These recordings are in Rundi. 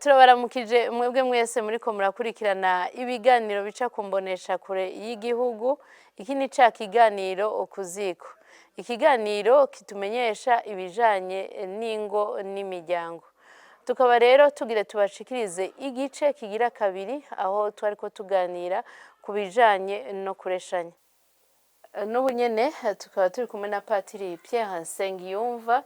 Turabaramukije mwebwe mwese muriko murakurikirana ibiganiro bica ku mboneshakure y'igihugu. Iki ni ca kiganiro Kuziko, ikiganiro kitumenyesha ibijanye n'ingo n'imiryango. Tukaba rero tugire tubashikirize igice kigira kabiri, aho twariko tuganira ku bijanye no kureshanya. N'ubu nyene tukaba turi kumwe na Patiri Pierre Nsengiyumva.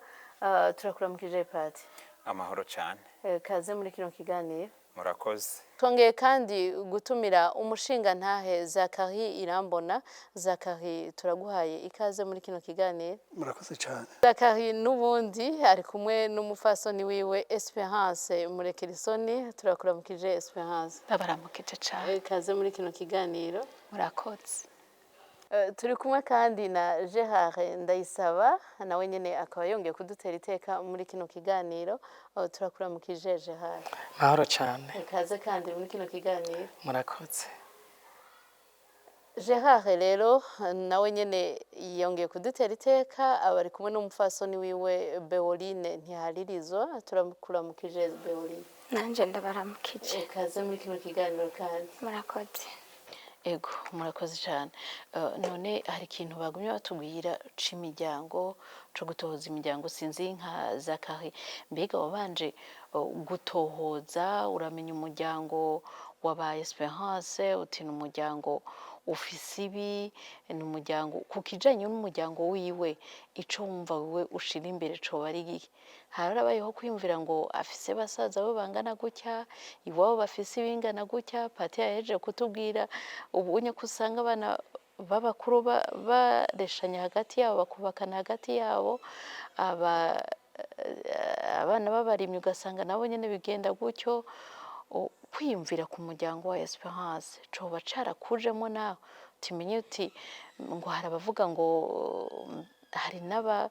Turakuramukije, Pati. Amahoro cyane. Kaze muri kino kiganiro. Murakoze. Twongeye kandi gutumira umushingantahe Zakari Irambona. Zakari, turaguhaye ikaze muri kino kiganiro. Murakoze cyane. Zakari n'ubundi ari kumwe n'umufasoni wiwe Esperance Murekerisoni. Turakuramukije, Esperance. Ndabaramukije cyane. Kaze muri kino kiganiro. Murakoze. Turi kumwe kandi na Gerard Ndayisaba, nawe nyene akaba yongeye kudutera iteka muri kino kiganiro. Turakuramukije, Gerard. Mahoro cyane. Kaze kandi muri kino kiganiro. Murakoze. Gerard rero nawe nyene yongeye kudutera iteka, aba ari kumwe n'umupfasoni wiwe Beoline Ntiharirizwa. Turakuramukije, Beoline. Nanjye ndabaramukije. Kaze muri kino kiganiro kandi. Murakoze. Ego, murakoze cyane. None hari ikintu bagumye batubwira c'imiryango, co gutohoza imiryango. Sinzi nka Zakari, mbega wabanje gutohoza, uramenya umuryango wa Esperance, uti ni umuryango ufise ibi, ni umuryango ku kijanye n'umuryango wiwe, ico wumva wewe ushira imbere coba ari igihe harabayeho kwiyumvira ngo afise basaza be bangana gutya, iwabo bafise ibingana gutya? Pati yahejeje kutubwira ubunye ko usanga abana b'abakuru bareshanya hagati yabo, bakubakana hagati yabo, aba abana b'abarimyi ugasanga nabo nyene bigenda gutyo. Kwiyumvira ku muryango wa Esperance coba carakujemo nawe tumenye uti ngo hari abavuga ngo hari n'aba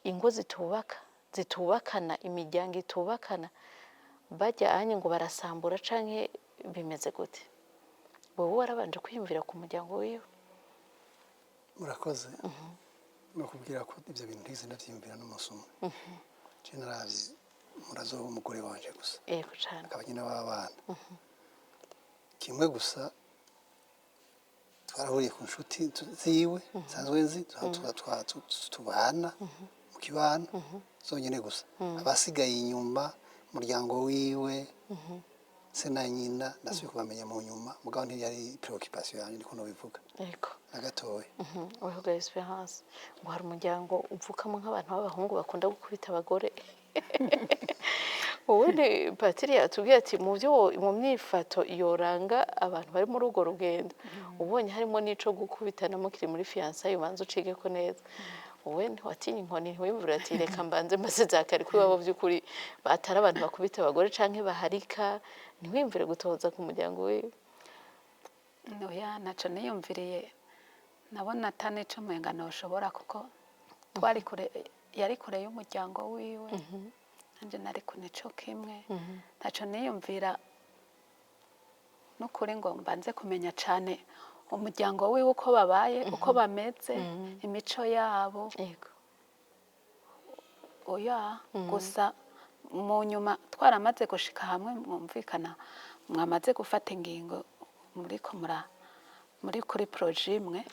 ingo zitubaka, zitubakana, imiryango itubakana, bajya anye ngo barasambura, canke bimeze gute? Wowe warabanje kwiyumvira ku muryango wiwe? Murakoze. Ni ukubwira ko ibyo bintu ntigeze ndabyiyumvira n'umunsi umwe. Je naravye murazoba umugore wanje gusa, Yego cane. akaba nyina w'abana. Kimwe gusa, twarahuriye ku nshuti ziwe nsanzwe nzi, tubana mu kibano zonyine gusa. Abasigaye inyuma, umuryango wiwe, se na nyina, ndasubiye kubamenya mu nyuma, mugabo ntiyari préoccupation yanjye, niko nobivuga na gatoya. Uvuga Esperance ngo hari umuryango uvukamo nk'abantu b'abahungu bakunda gukubita abagore. Ubundi patiri yatubwiye ati mu byo mu myifato yoranga abantu bari muri urwo rugendo, ubonye harimo n'ico gukubitana mukiri muri fiançailles, ubanza ucige ko neza. Wowe ntiwatinya inkoni? Ntiwiyumvira ati reka mbanze maze Zakari ko iwabo by'ukuri batari abantu bakubita abagore canke baharika? Ntiwiyumvire gutohoza ku muryango wiwe? Oya, ntaco niyumviriye. Nabona ata n'ico umenga noshobora, kuko twari kure, yari kure y'umuryango wiwe, nanje nari kure co kimwe. Ntaco niyumvira n'ukuri ngo mbanze kumenya cane umuryango wiwe, uko babaye, uko bameze, imico yabo. Oya, gusa mu nyuma twaramaze gushika hamwe, mwumvikana, mwamaze gufata ingingo, muriko mura muri kuri projet imwe,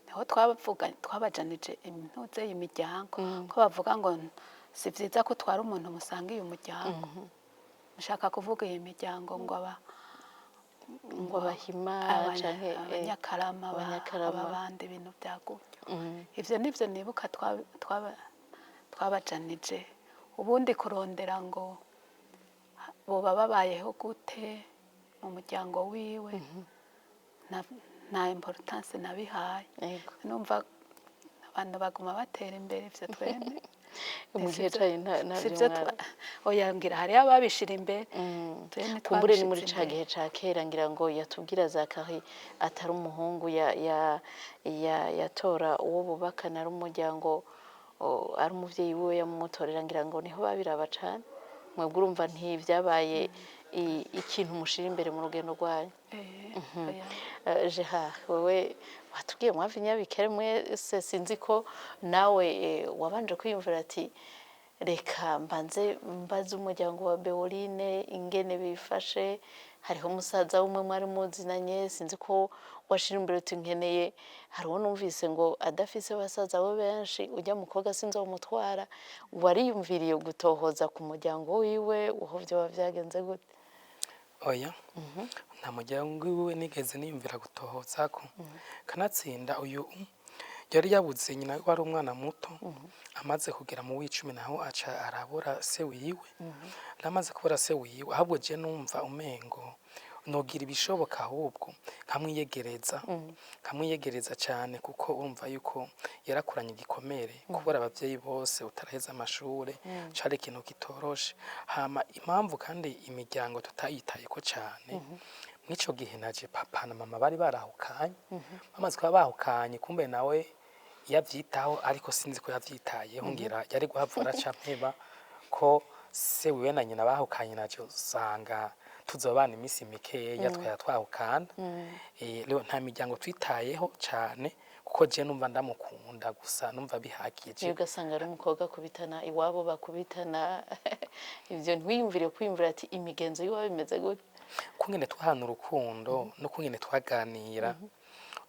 niho twavuga, twabajanije impuze y'imiryango, ko bavuga ngo si vyiza ko utwara umuntu musangiye umuryango. Mushaka kuvuga iyi miryango ngo aba ngo abahima canke abanyakarama, abanyakarama. Ababandi, ibintu bya gutyo. Ivyo nivyo nibuka twabajanije. Ubundi kurondera ngo boba babayeho gute mu muryango wiwe, nta importance nabihaye. Numva abantu baguma batera imbere, ivyo twene Mu gihe canyu nta sivyo. vyo mwara Oya, ngira hariyo ababishira imbere, twene Kumbure ni muri twabishize ca imbere. gihe ca kera, ngira ngo yatubwira Zakari atari umuhungu ya yatora uwo bubakana, ari umuryango, ari umuvyeyi wiwe yamutorera, ngira ngo niho babiraba cane. Mwebwe urumva ntivyabaye ikintu mushira imbere mu rugendo rwanyu. Oya. Gerard, wewe watubwiye mwava inyabikere mwese, sinzi ko nawe wabanje kwiyumvira ati Reka mbanze mbaze umuryango wa Beoline ingene bifashe. Hariho umusaza w'umwe mwari muzinanye, sinzi ko washira imbere uti nkeneye. Hariho numvise ngo adafise basaza we benshi, ujya mukobwa sinzomutwara. Wariyumviriye gutohoza ku muryango wiwe, uho vyoba vyagenze gute? Oya, nta muryango wiwe nigeze niyumvira gutohozako. Kanatsinda uyu yari yabuze nyina wari umwana muto, amaze kugera mu w'icumi naho aca arabura se wiwe. Namaze kubura se wiwe, ahubwo je numva umengo nogira ibishoboka ahubwo nkamwiyegereza cyane, kuko urumva yuko yarakuranye igikomere. Kubura abavyeyi bose utaraheza amashure cari ikintu kitoroshe. Hama impamvu kandi imiryango tutayitayeko cane mw'ico gihe, naje papa na mama bari barahukanye, bamaze kuba bahukanye, kumbe nawe yavyitaho, ariko sinzi ko yavyitayeho, ngira yari guhavura aca mpeba ko se wiwe na nyina bahukanye, naje usanga tuzobana iminsi mikeya twaya twahukana. Rero nta miryango twitayeho cane, kuko je numva ndamukunda gusa, numva bihagije. Iyo ugasanga ari umukobwa akubitana iwabo bakubitana, ivyo ntiwiyumvire kwiyumvira ati imigenzo y'iwabo imeze gute? Kungene twahana urukundo no kungene twaganira,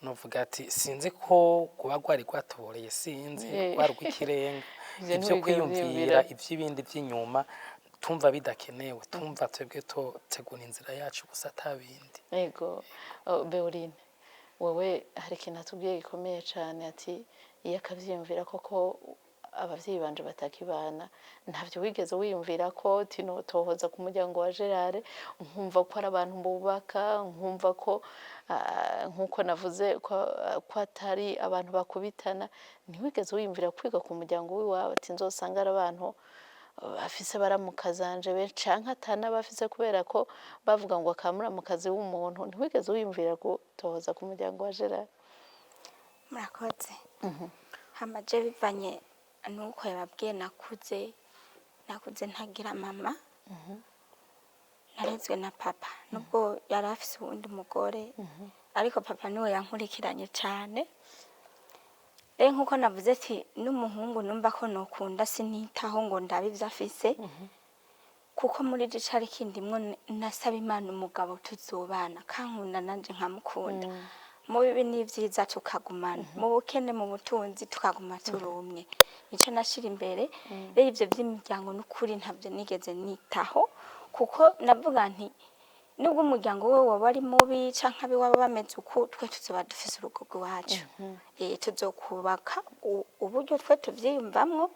novuga ati sinzi ko kuba rwari rwatoboreye, sinzi rwari rw'ikirenga. Ivyo Ivyo ntiwigeze kwiyumvira uvyiyumvira. ivy'ibindi vy'inyuma tumva bidakenewe, tumva twebwe tegura inzira yacu gusa, atabindi. Yego. Oh, Beoline, wowe hari ikintu atubwiye gikomeye cyane, ati iyo akavyiyumvira koko abavyeyi banje batakibana, ntavyo wigeze wiyumvira ko tinotohoza ku muryango wa Gerard, nkumva ko ari abantu bubaka, nkumva ko nkuko navuze ko atari abantu bakubitana. Ntiwigeze wiyumvira kwiga ku muryango w'iwawe ati nzosanga ari abantu bafise baramukazanje benshi, canke atanabafise, kubera ko bavuga ngo akamuramukazi w'umuntu? Ntiwigeze wiyumvira gutohoza ku muryango wa Gerard? Murakoze. Hama je bivanye nuko yababwiye, nakuze ntagira mama, narezwe na papa, nubwo yari afise uwundi mugore, ariko papa niwe yankurikiranye cane. Rero nkuko navuze ati n'umuhungu numva ko nokunda, sinitaho ngo ndabe ivyo afise, kuko muri je cari kindimwo nasaba Imana umugabo tuzobana kankunda nanje nkamukunda, mu bibi n'ivyiza tukagumana, mu bukene mu butunzi tukaguma turi umwe. Nico nashira imbere. Rero ivyo vy'imiryango n'ukuri ntabyo nigeze nitaho, kuko navuga nti nubwo umuryango we waba ari mubi canke abiwabo bameze uku, twe tuzoba dufise urugo rw'iwacu, tuzokubaka uburyo twe tuvyiyumvamwo,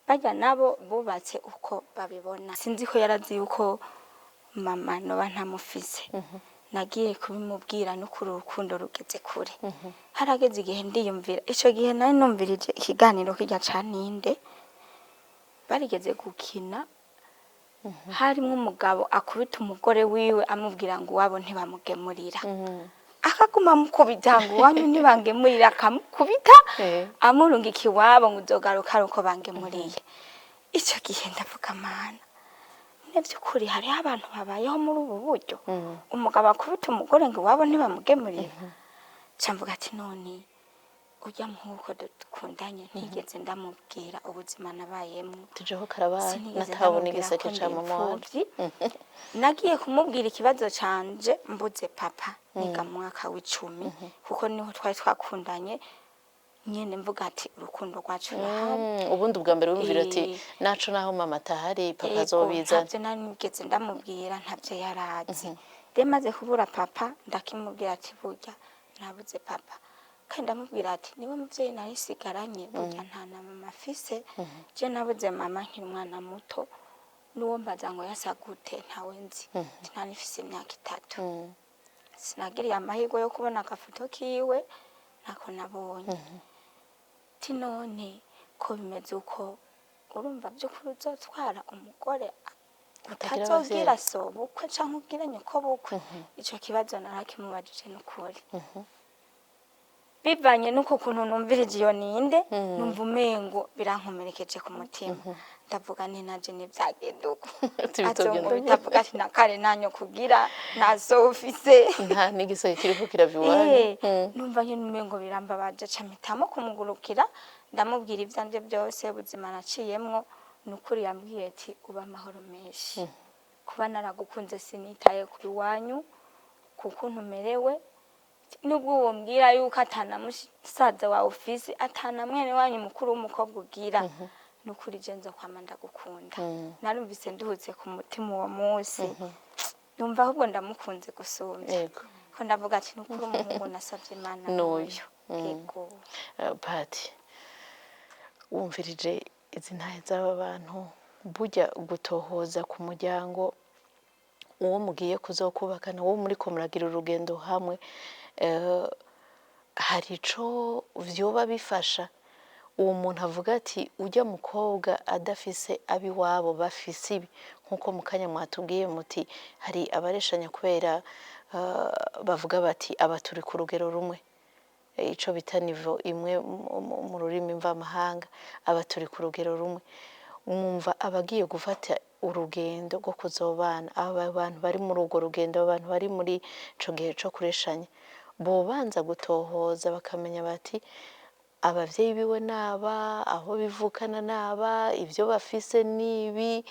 barya nabo bubatse uko babibona. Sinzi ko yarazi yuko mama noba ntamufise. Nagiye kubimubwira no kuri urukundo rugeze kure. Harageze igihe ndiyumvira, ico gihe nari numvirije ikiganiro kirya ca ninde barigeze gukina, harimwo umugabo akubita umugore wiwe, amubwira ngo iwabo ntibamugemurira, akaguma amukubita ngo iwanyu ntibangemurira, akamukubita, amurungika iwabo ngo uzogaruka ari uko bangemuriye. Ico gihe ndavuga: "Mana, by'ukuri hariho abantu babayeho muri ubu buryo, umugabo akubita umugore ngo iwabo ntibamugemurira?" Nca mvuga ati none urya muhungu dukundanye ntigeze ndamubwira ubuzima nabayemwo. Tujeho karabaye. Sinigeze Natabona ndamubwira igiseke ko ca ndi mama wanje. imfuvyi. Nagiye kumubwira ikibazo canje mbuze papa niga mu mwaka w'icumi, kuko niho twari twakundanye nyene, mvuga ati urukundo rwacu rurahari. Ubundi ubwa mbere wumvira ati naco naho mama atahari, papa Ego, azobizana. Ntabyo nari nigeze ndamubwira, ntabyo yarazi. Rero maze kubura papa ndakimubwira ati burya nabuze papa, kandi ndamubwira ati niwe muvyeyi narisigaranye, burya nta na mama afise. Je nabuze mama nkiri umwana muto, n'uwo mbaza ngo yasa gute ntawe nzi. Nari mfise imyaka 3. Sinagiriye amahirwe yo kubona agafoto kiwe, ntako nabonye. Ti none ko bimeze uko, urumva by'ukuri uzotwara umugore Utagira utazogira abavyeyi? So bukwe canke ubwire nyoko bukwe? Ico kibazo narakimubajije n'ukuri, bivanye n'uko kuntu numvirije iyo ninde, numva umengo birankomerekeje ku mutima. Ndavuga nti naje ntivyagenda uko, Ati bitogenda azonkubita avuga ati na kare nta nyoko ugira, nta so ufise. Nta n'igiseke kiriko kirava iwanyu. Numva nyine umengo birambabaje, ca mpitamo kumugurukira, ndamubwira ivyanje byose, ubuzima naciyemwo. Ni ukuri yambwiye ati uba amahoro menshi, kuba naragukunze sinitaye ku iwanyu, kuko ntumerewe nubwo wombwira yuko atana musaza wawe ufise, atana mwene wanyu mukuru w'umukobwa ugira, ni ukuri je nzokwama ndagukunda. Narumvise nduhutse ku mutima uwo munsi, numva ahubwo ndamukunze gusumbya, ko ndavuga ati ni ukuri umuhungu nasavye Imana n'uyu. N'uyu, yego. Pati, wumvirije izi ntahe z'aba bantu, burya gutohoza ku muryango uwo mugiye kuzokubakana, uwo muriko muragira urugendo hamwe, hari ico vyoba bifasha uwo muntu avuga ati ujya mukobwa adafise ab'iwabo bafise ibi, nk'uko mu kanya mwatubwiye muti hari abareshanya kubera bavuga bati aba turi ku rugero rumwe, ico bita niveau imwe mu rurimi mvamahanga, aba turi ku rugero rumwe. Mwumva abagiye gufata urugendo rwo kuzobana, aba bantu bari muri urwo rugendo, abantu bari muri ico gihe co kureshanya, bobanza gutohoza bakamenya bati abavyeyi biwe naba, aho bivukana naba, ibyo bafise nibi,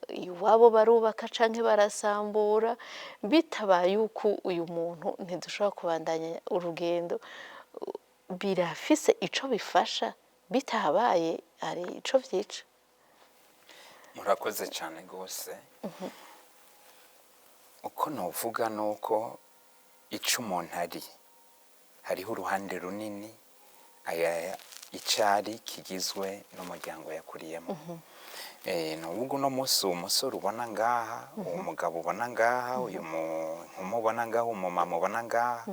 iwabo barubaka canke barasambura, bitabaye uko uyu muntu ntidushobora kubandanya urugendo. Birafise ico bifasha, bitabaye hari ico vyica? Murakoze cyane rwose. Uko nuvuga ni uko icyo umuntu ari, hariho uruhande runini icyari kigizwe n'umuryango yakuriyemo. Ni uvuga uno munsi uwo musore ubona ngaha, uwo mugabo ubona ngaha, uyu nkumi ubona ngaha, umumama ubona ngaha,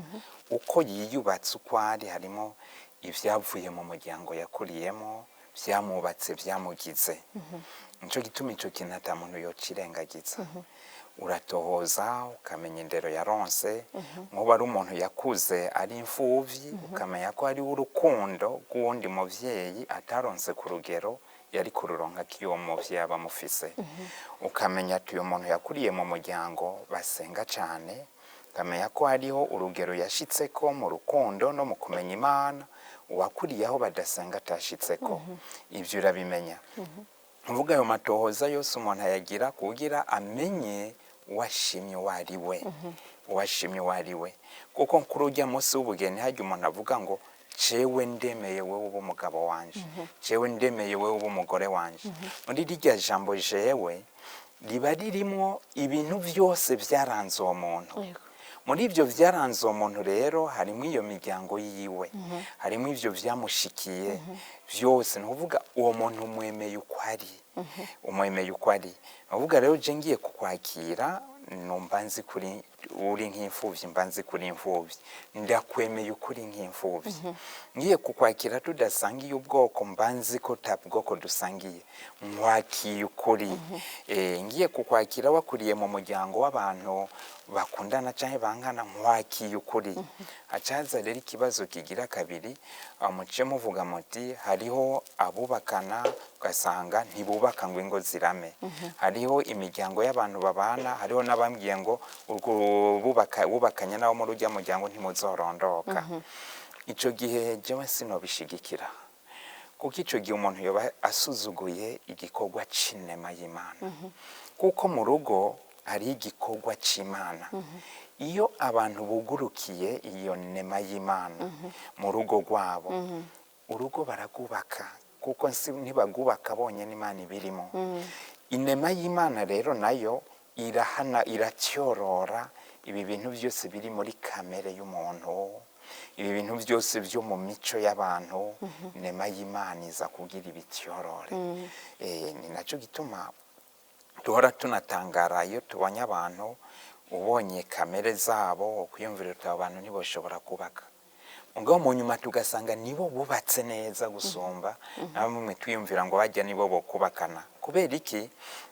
uko yiyubatse, uko ari, harimo ibyavuye mu muryango yakuriyemo byamwubatse, byamugize. Nicyo gituma icyo kintu ata muntu yocirengagiza. Uratohoza ukamenya indero yaronse. Nk'ubu ari umuntu yakuze ari imfuvyi, ukamenya ko hariho urukundo rw'uwundi muvyeyi ataronse ku rugero yari kururonka ko uwo muvyeyi aba amufise. Ukamenya ati uyu muntu yakuriye mu muryango basenga cane, ukamenya ko hariho urugero yashitseko mu rukundo no mu kumenya Imana uwakuriye aho badasenga atashitseko. Ibyo urabimenya. Uvuga ayo matohoza yose umuntu ayagira kugira amenye uwashimye uwo ari we, uwashimye uwo ari we, kuko kuri ujya munsi w'ubugeni hajya umuntu avuga ngo jewe ndemeye wewe uba umugabo wanje, jewe ndemeye wewe uba umugore wanje. Muri rirya jambo jewe riba ririmwo ibintu byose byaranze uwo muntu. Muri ibyo byaranze uwo muntu rero harimo iyo miryango yiwe, harimo ibyo byamushikiye byose. Ni ukuvuga uwo muntu umwemeye uko ari, umwemeye uko ari. Ni ukuvuga rero je ngiye kukwakira, numva nzi kuri uri nk'imfuvyi, mba nzi kuri imfuvyi, ndakwemeye ukuri nk'imfuvyi. Ngiye kukwakira tudasangiye ubwoko, mba nzi ko ta bwoko dusangiye, nkwakiye ukuri. Ngiye kukwakira wakuriye mu muryango w'abantu bakundana canke bankana, nkwakiye ukuri. Hacaza rero ikibazo kigira kabiri, aho muciye muvuga muti hariho abubakana ugasanga ntibubaka ngo ingo zirame, hariho imiryango y'abantu babana, hariho n'abambwiye ngo urwo wubakanye nabo muri ujya muryango ntimuzorondoka. Ico gihe jewe sinobishigikira, kuko ico gihe umuntu yoba asuzuguye igikorwa c'inema y'Imana, kuko mu rugo hari igikorwa c'Imana. Iyo abantu bugurukiye iyo nema y'Imana mu rugo rwabo, urugo baragubaka, kuko ntibagubaka bonyine, Imana ibirimo. Inema y'Imana rero nayo irahana, iratyorora ibi bintu byose biri muri kamere y'umuntu, ibi bintu byose byo mu mico y'abantu. Inema y'Imana iza kugira ibityorore. Ni nacyo gituma duhora tunatangara iyo tubonye abantu, ubonye kamere zabo ukwiyumvira uti abo bantu ntibashobora kubaka, mugabo mu nyuma tugasanga nibo bubatse neza gusumba na bamwe twiyumvira ngo bajya nibo bo kubakana. Kubera iki?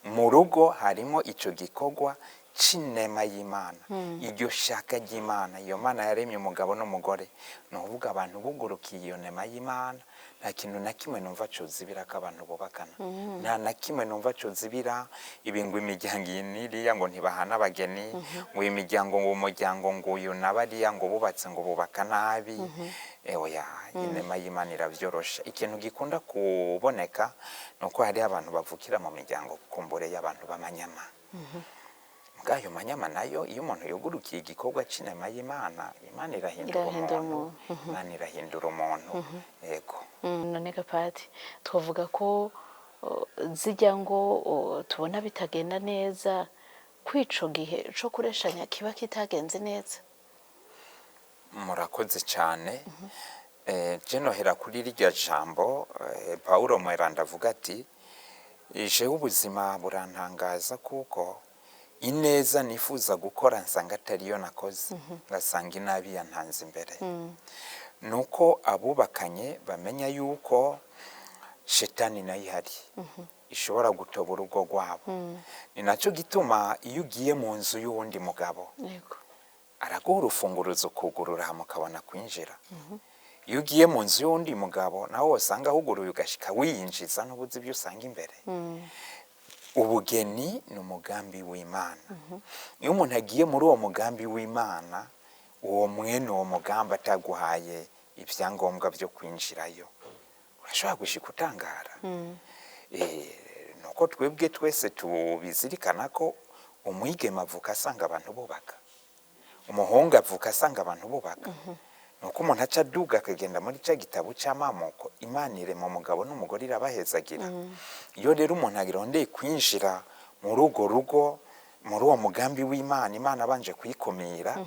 Mu rugo harimo ico gikorwa. c'inema y'Imana, iryo shaka ry'Imana, iyo Mana yaremye umugabo n'umugore, ni ukuvuga abantu bugurukiye iyo nema y'Imana, nta kintu na kimwe numva cozibira ko abantu bubakana. Nta na kimwe numva cozibira ibi ngo imiryango iyi n'iriya ngo ntibahana abageni, ngo iyi miryango, ngo umuryango ngo uyu na bariya ngo bubatse ngo bubaka nabi. Oya, inema y'Imana iravyorosha. Ikintu gikunda kuboneka ni uko hariho abantu bavukira mu miryango kumbure y'abantu b'amanyama. Bw'ayo manyama nayo, iyo umuntu yugurukiye igikorwa c'inema y'Imana, Imana irahindura Irahindura umuntu. Imana irahindura umuntu, yego. None gapati twavuga ko zijya ngo tubona bitagenda neza kwico gihe co kureshanya kiba kitagenze neza. Murakoze cyane. Je nohera kuri rirya jambo Paulo Mweranda avuga ati: "Jewe ubuzima burantangaza, kuko ineza nifuza gukora nsanga atariyo nakoze, ngasanga inabi yantanze imbere." Nuko abubakanye bamenya yuko shetani nayo ihari, ishobora gutoba urugo rwabo. Ni nacyo gituma iyo ugiye mu nzu y'uwundi mugabo, araguha urufunguruzo ukugurura, hama ukabona kwinjira. Iyo ugiye mu nzu y'uwundi mugabo nawe wasanga ahuguruye, ugashika wiyinjiza, n'ubuzi ibyo usanga imbere. Ubugeni ni umugambi w'Imana. Iyo umuntu agiye muri uwo mugambi w'Imana, uwo mwene uwo mugambi ataguhaye ibyangombwa byo kwinjirayo, urashobora gushika utangara. Nuko twebwe twese tubizirikana ko umwigeme avuka asanga abantu bubaka, umuhungu avuka asanga abantu bubaka. Nuko umuntu aca aduga akagenda muri cya gitabo cy'amamuko, Imana irema umugabo n'umugore irabahezagira. Iyo rero umuntu arondeye kwinjira muri urwo rugo, muri uwo mugambi w'Imana, Imana abanje kuyikumira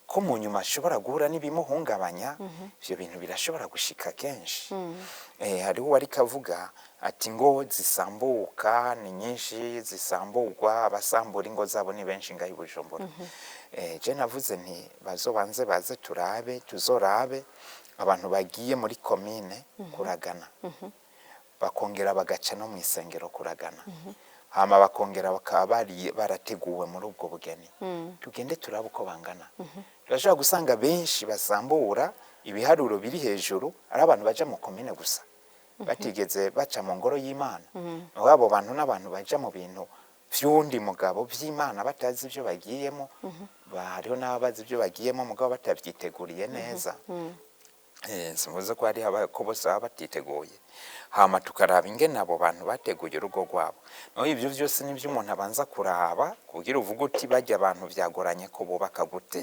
ko mu nyuma ashobora guhura n'ibimuhungabanya. Ibyo bintu birashobora gushika kenshi. Hariho uwari kavuga ati ngo zisambuka ni nyinshi, zisamburwa, abasambura ingo zabo ni benshi ngaho i Bujumbura. Je navuze nti bazobanze baze turabe, tuzorabe abantu bagiye muri komine kuragana, bakongera bagaca no mu isengero kuragana, hama bakongera bakaba bari barateguwe muri ubwo bugeni, tugende turabe uko bangana. Turashobora gusanga benshi basambura, ibiharuro biri hejuru, ari abantu baja mu komine gusa, batigeze baca mu ngoro y'Imana. Naho abo bantu n'abantu baja mu bintu vy'uwundi mugabo vy'Imana batazi ibyo bagiyemo. Hariho n'ababazi ibyo bagiyemo mugabo batavyiteguriye neza. Simvuze ko hari ko bose baba batiteguye. Hama tukaraba ingene abo bantu bateguye urugo rwabo. Naho ibyo byose nibyo umuntu abanza kuraba kugira uvuge uti bajya abantu byagoranye ko bubaka gute.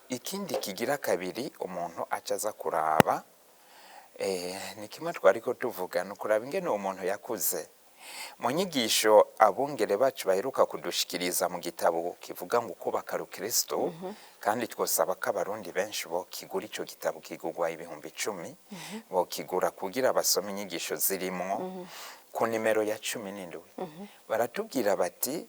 Ikindi kigira kabiri umuntu aca aza kuraba, ni kimwe twariko tuvuga, ni ukuraba ingene uwo muntu yakuze. Mu nyigisho abungere bacu baheruka kudushikiriza mu gitabo kivuga ngo Ukubaka Rukristo, kandi twosaba ko Abarundi benshi bokigura ico gitabo, kigurwa 10,000, bokigura kugira basome inyigisho zirimwo. Ku nimero ya 17 baratubwira bati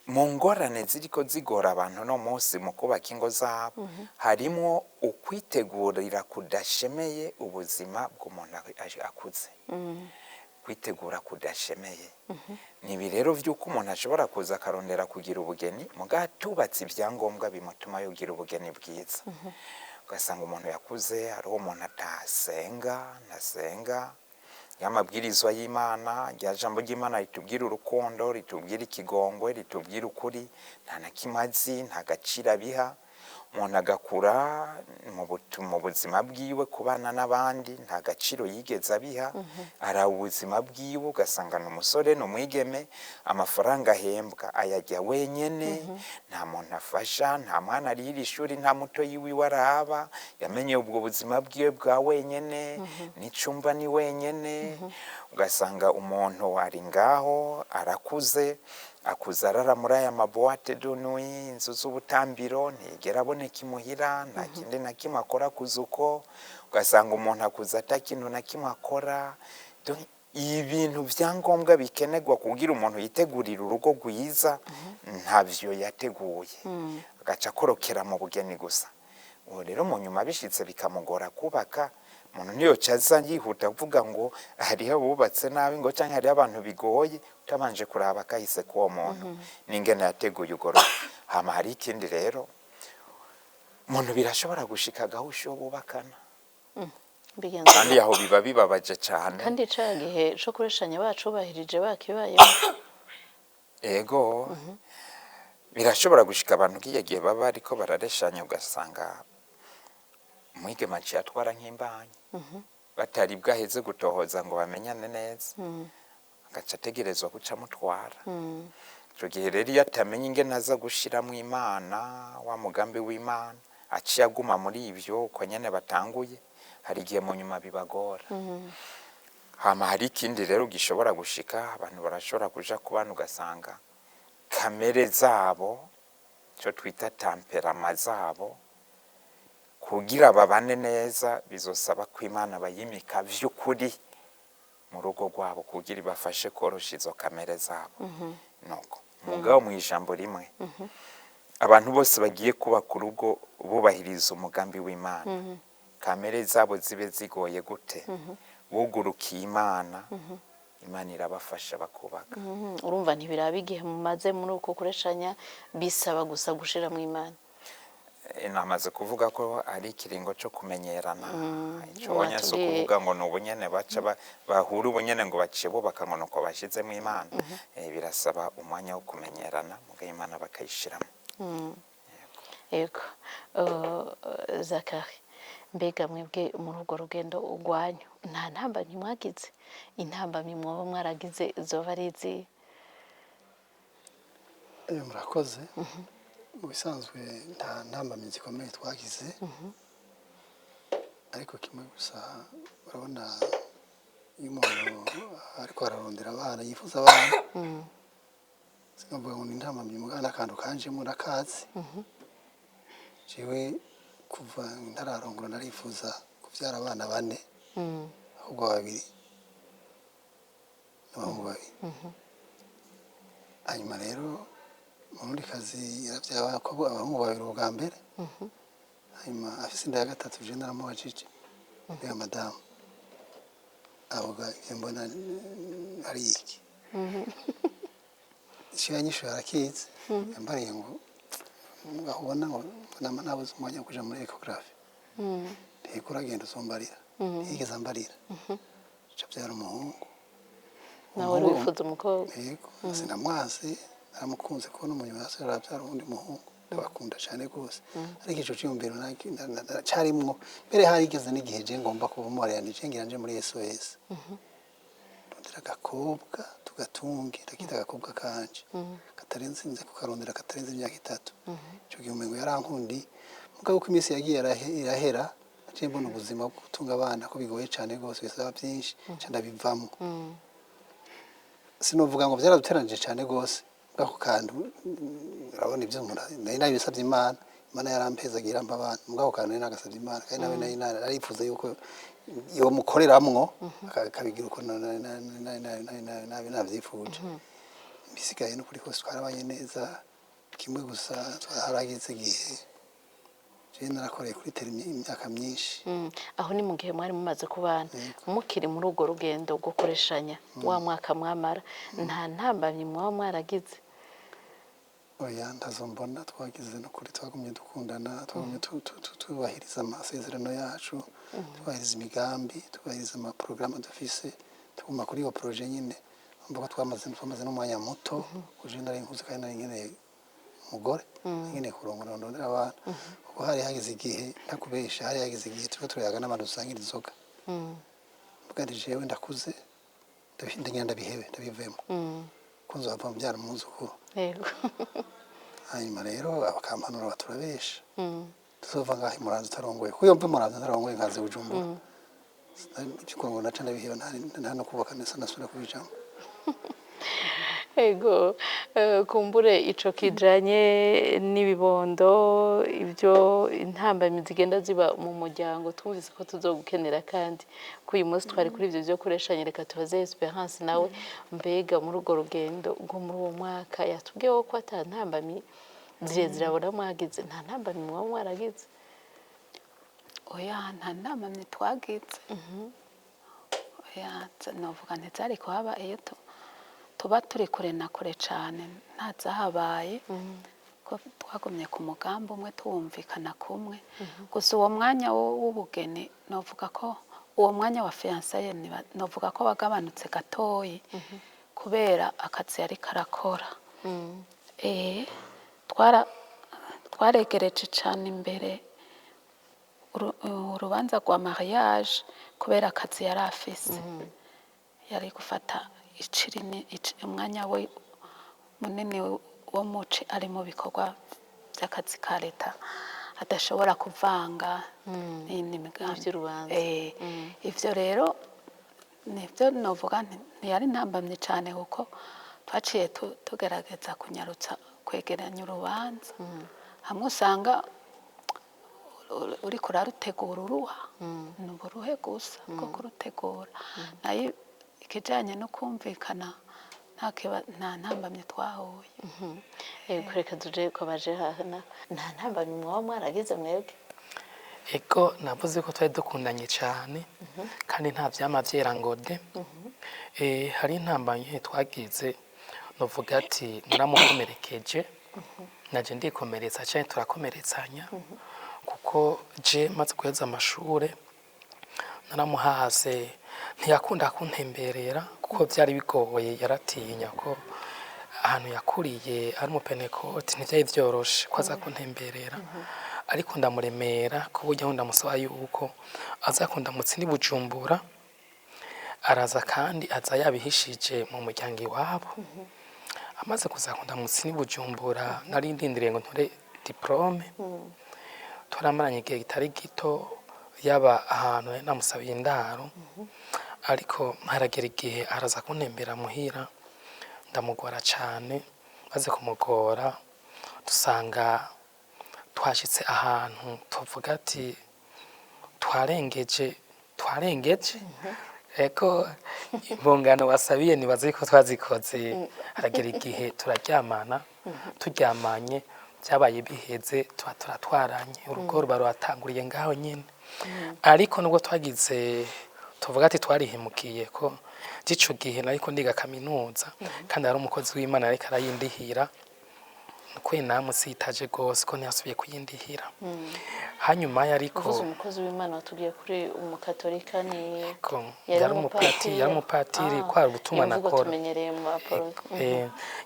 mu ngorane ziriko zigora abantu no munsi mu kubaka ingo zabo, harimwo ukwitegurira kudashemeye ubuzima bw'umuntu akuze. Kwitegura kudashemeye ni ibi rero vy'uko umuntu ashobora kuza akarondera kugira ubugeni, mugabo atubatse ibyangombwa bimutuma yogira ubugeni bwiza. Ugasanga umuntu yakuze, hariho umuntu atasenga, ntasenga y'amabwirizwa y'Imana, rya jambo ry'Imana ritubwira urukundo, ritubwira ikigongwe, ritubwira ukuri, nta na kimwe azi, nta gaciro abiha. Umuntu agakura mu buzima bwiwe, kubana n'abandi nta gaciro yigeze abiha. Araba ubuzima bwiwe, ugasanga ni umusore, ni umwigeme, amafaranga ahembwa ayajya wenyene, nta muntu afasha, nta mwana arihira ishuri, nta muto yiwiwe araba, yamenye ubwo buzima bwiwe bwa wenyene, n'icumba ni wenyene. Ugasanga umuntu ari ngaho arakuze, akuze arara muri aya ma boîte de nuit, inzu z'ubutambiro, ntiyigera aboneka imuhira, nta kindi na kimwe akora kuza uko. Ugasanga umuntu akuze ata kintu na kimwe akora. Donc, ibintu vyangombwa bikenerwa kugira umuntu yitegurire urugo rwiza ntavyo yateguye, agaca akorokera mu bugeni gusa. Uwo rero mu nyuma bishitse bikamugora kubaka. Umuntu ntiyoca aza yihuta kuvuga ngo hariho abubatse nabi, ngo canke hariho abantu bigoye, utabanje kuraba kahise k'uwo muntu n'ingene yateguye urwo rugo. Hama hari ikindi rero, umuntu birashobora gushika agahusha uwo bubakana. Bigenze Kandi aho biba bibabaje cane. Kandi ca gihe co kureshanya bacubahirije, bakibayemo. Ego, birashobora gushika abantu nk'iyo gihe baba ariko barareshanya, ugasanga umwigeme aciye atwara nk'imbanyi batari bwaheze gutohoza ngo bamenyane neza, agaca ategerezwa guca amutwara. Ico gihe rero iyo atamenye ingene aza gushiramwo Imana, wa mugambi w'Imana, aciye aguma muri ivyo uko nyene batanguye, hari igihe mu nyuma bibagora. Hama hari ikindi rero gishobora gushika, abantu barashobora kuja kubana ugasanga kamere zabo, ico twita tempérament zabo, kugira babane neza bizosaba ko Imana bayimika vy'ukuri mu rugo rwabo kugira ibafashe korosha izo kamere zabo. Nuko mugabo mu ijambo rimwe, abantu bose bagiye kubaka urugo bubahiriza umugambi w'Imana, kamere zabo zibe zigoye gute, bugurukiye Imana, Imana irabafasha bakubaka. Urumva ntibiraba igihe mumaze muri uko kureshanya, bisaba gusa gushira mu Imana. Namaze kuvuga ko ari ikiringo cyo kumenyerana. Ico wonya si Mwatubwiye. ukuvuga ngo ni ubunyene baca bahura ubunyene ngo baciye bubaka ngo nuko bashizemo Imana. Birasaba umwanya wo kumenyerana, muga Imana bakayishiramo. Yego. Zakari, mbega mwebwe muri urwo rugendo urwanyu nta ntambamyi mwagize? Intambamyi mwoba mwaragize zoba ari izihe? Murakoze. Mu bisanzwe nta ntambamyi zikomeye twagize, ariko kimwe gusa, urabona iyo umuntu ariko ararondera abana, yifuza abana, sinavuga ngo ni intambamyi, mugabo n'akantu kanjemo n'akazi. Jewe kuva ntararongora narifuza kubyara abana bane, abakobwa babiri n'abahungu babiri. Hanyuma rero umurundi kazi yaravyaye abakobwa, abahungu babiri ubwa mbere. Hanyuma afise inda ya gatatu, je naramubajije: "Mbega madamu, avuga ivyo mbona ari iki?" Ico yanyishuye arakizi, yambariye ngo ngaho ubona ngo nama nabuze umwanya wo kuja muri échographie. Ntiko uragenda uzombarira. Ntiyigeze ambarira, aca avyara umuhungu. Nawe wari wifuza umukobwa. Yego, sinamwanse, naramukunze kubona umunyuma yose arabyara uwundi muhungu, ndabakunda cyane rwose. Ariko ico cyiyumviro carimwo mbere, harigeze n'igihe je ngomba kuba umwariyanije, ngira nje muri SOS, ndondera agakobwa tugatunge, ndakita agakobwa kanje katarenze, nze kukarondera katarenze imyaka 3. Ico gihe umengo yarankundi, mugabo uko iminsi yagiye irahera, naciye mbona ubuzima bwo gutunga abana ko bigoye cyane rwose, bisaba byinshi, nca ndabivamwo. Sinovuga ngo byaraduteranije cyane rwose bw'ako kantu. Urabona ibyo umuntu nari nabisabye Imana, Imana yarampezaga irampa abana. Mugabo ako kantu nari nagasabye Imana, kandi nawe nari narifuza yuko yomukoreramwo akabigira uko nabyifuje. Bisigaye n'ukuri kose twarabanye neza. Kimwe gusa, haragize igihe jewe narakoreye kuri terrain imyaka myinshi. Aho ni mu gihe mwari mumaze kubana. Yego. Mukiri muri urwo rugendo rwo kureshanya, wa mwaka mwamara, nta ntambamyi mwaba mwaragize? Oya, ntazo mbona twagize. No kuri twagumye dukundana, twagumye tubahiriza amasezerano yacu, tubahiriza imigambi, tubahiriza amaporogaramu dufise, tuguma kuri iyo projet nyine. Urumva ko twamaze n'umwanya muto, kuje nari nkuze kandi nari nkeneye umugore, nari nkeneye kurongora ndondera abana, kuko hari hageze igihe, ntakubesha, hari hageze igihe turiko turayaga n'abantu dusangira inzoga, mvuga nti jewe ndakuze, ndagenda ndabihebe, ndabivemo, ko nzohava mbyara umwuzukuru. Hanyuma rero bakampanura, baturabesha, tuzova ngaho imuranza utarongoye, kuko iyo mva imuranza ntarongoye nkaza i Bujumbura, ibyo kurongora naca ndabiheba, nta no kubaka neza nasubira kubijamo. Ego, kumbure ico kijanye n'ibibondo, ibyo intambamyi zigenda ziba mu muryango, twumvise ko tuzogukenera. Kandi ko uyu munsi twari kuri ivyo vyo kureshanya, reka tubaze Esperance nawe. Mbega muri urwo rugendo rwo muri uwo mwaka yatubwiye ko ata ntambamyi zirezire abona mwagize, nta ntambamyi mwaba mwaragize? Oya, nta ntambamyi twagize. Oya, novuga ntizari kuhaba iyo tuba turi kure na kure cane, ntazahabaye, ko twagumye ku mugambi umwe, tuwumvikana kumwe. Gusa uwo mwanya w'ubugeni, novuga ko uwo mwanya wa fiançailles novuga ko wagabanutse gatoyi kubera akazi yariko arakora. Twaregereje cane imbere urubanza rwa mariage kubera akazi yari afise, yari gufata umwanya we munini wo muci ari mu bikorwa by'akazi ka leta, adashobora kuvanga n'iyindi migambi. N'ivy'urubanza. Ivyo rero nibyo novuga nti ntiyari ntambamye cyane, kuko twaciye tugerageza kunyarutsa kwegeranya urubanza. Hamwe usanga uriko urarutegura uruha, ni uburuhe gusa bwo kurutegura, nayo ikijanye no kumvikana nta ntambamye twahuye. Yego, reka tuje ko baje hana. Nta ntambamyi mwaba mwaragize mwebwe? Ego, navuze ko twari dukundanye cyane kandi nta vyama vyera ngo de. Hari intambamyi twagize, novuga ati naramukomerekeje naje ndikomeretsa canke turakomeretsanya, kuko je maze guheza amashure naramuhase, ntiyakunda kuntemberera kuko byari bigoye, yaratinya ko ahantu yakuriye ari umupenekoti, ntivyari vyoroshe ko aza kuntemberera. Ariko ndamuremera ku buryo aho ndamusaba yuko aza kundamutsa ni Bujumbura, araza, kandi aza yabihishije mu muryango iwabo. Amaze kuza kundamutsa ni Bujumbura, nari ndindiriye ngo ntore diplôme. Turamaranye igihe kitari gito, yaba ahantu nari namusabiye indaro, ariko haragera igihe araza kuntembera muhira, ndamugora cane. Maze kumugora, dusanga twashitse ahantu tuvuga ati twarengeje, twarengeje. Eko impongano wasabiye nibaze ko twazikoze. Haragera igihe turaryamana, turyamanye byabaye biheze, tuba turatwaranye, urugo ruba ruratanguriye ngaho nyine. Ariko nubwo twagize, tuvuga ati twarihemukiye, ko ico gihe nariko ndiga kaminuza kandi ari umukozi w'Imana ariko arayindihira, kwe namusitaje gose ko ntiyasubiye kuyindihira hanyuma yariko. Uvuze umukozi w'Imana, watubwiye kuri umukatolika ni Ko yari umupatiri, yari umupatiri, kwari ubutumwa iyo mvugo nakora. Tumenyereye mu baporo.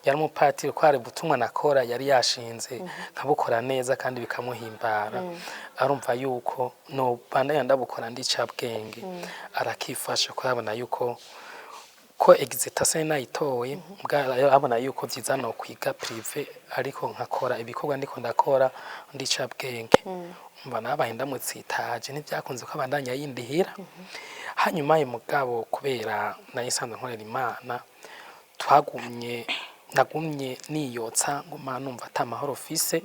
Yari umupatiri, kwari ubutumwa nakora yari yashinze, nkabukora neza kandi bikamuhimbara, arumva yuko no bandanya ndabukora ndicabwenge, arakifasha ko yabona yuko ko exétat nayitoye, abona yuko vyiza no kwiga privé ariko nkakora ibikorwa ndiko ndakora ndicabwenge. Umva, nabaye ndamutsitaje, ntibyakunze ko abandanya yindihira. Hanyuma uyu mugabo, kubera nayo isanzwe nkorera Imana, twagumye, nagumye niyotsa, nguma numva ata mahoro fise,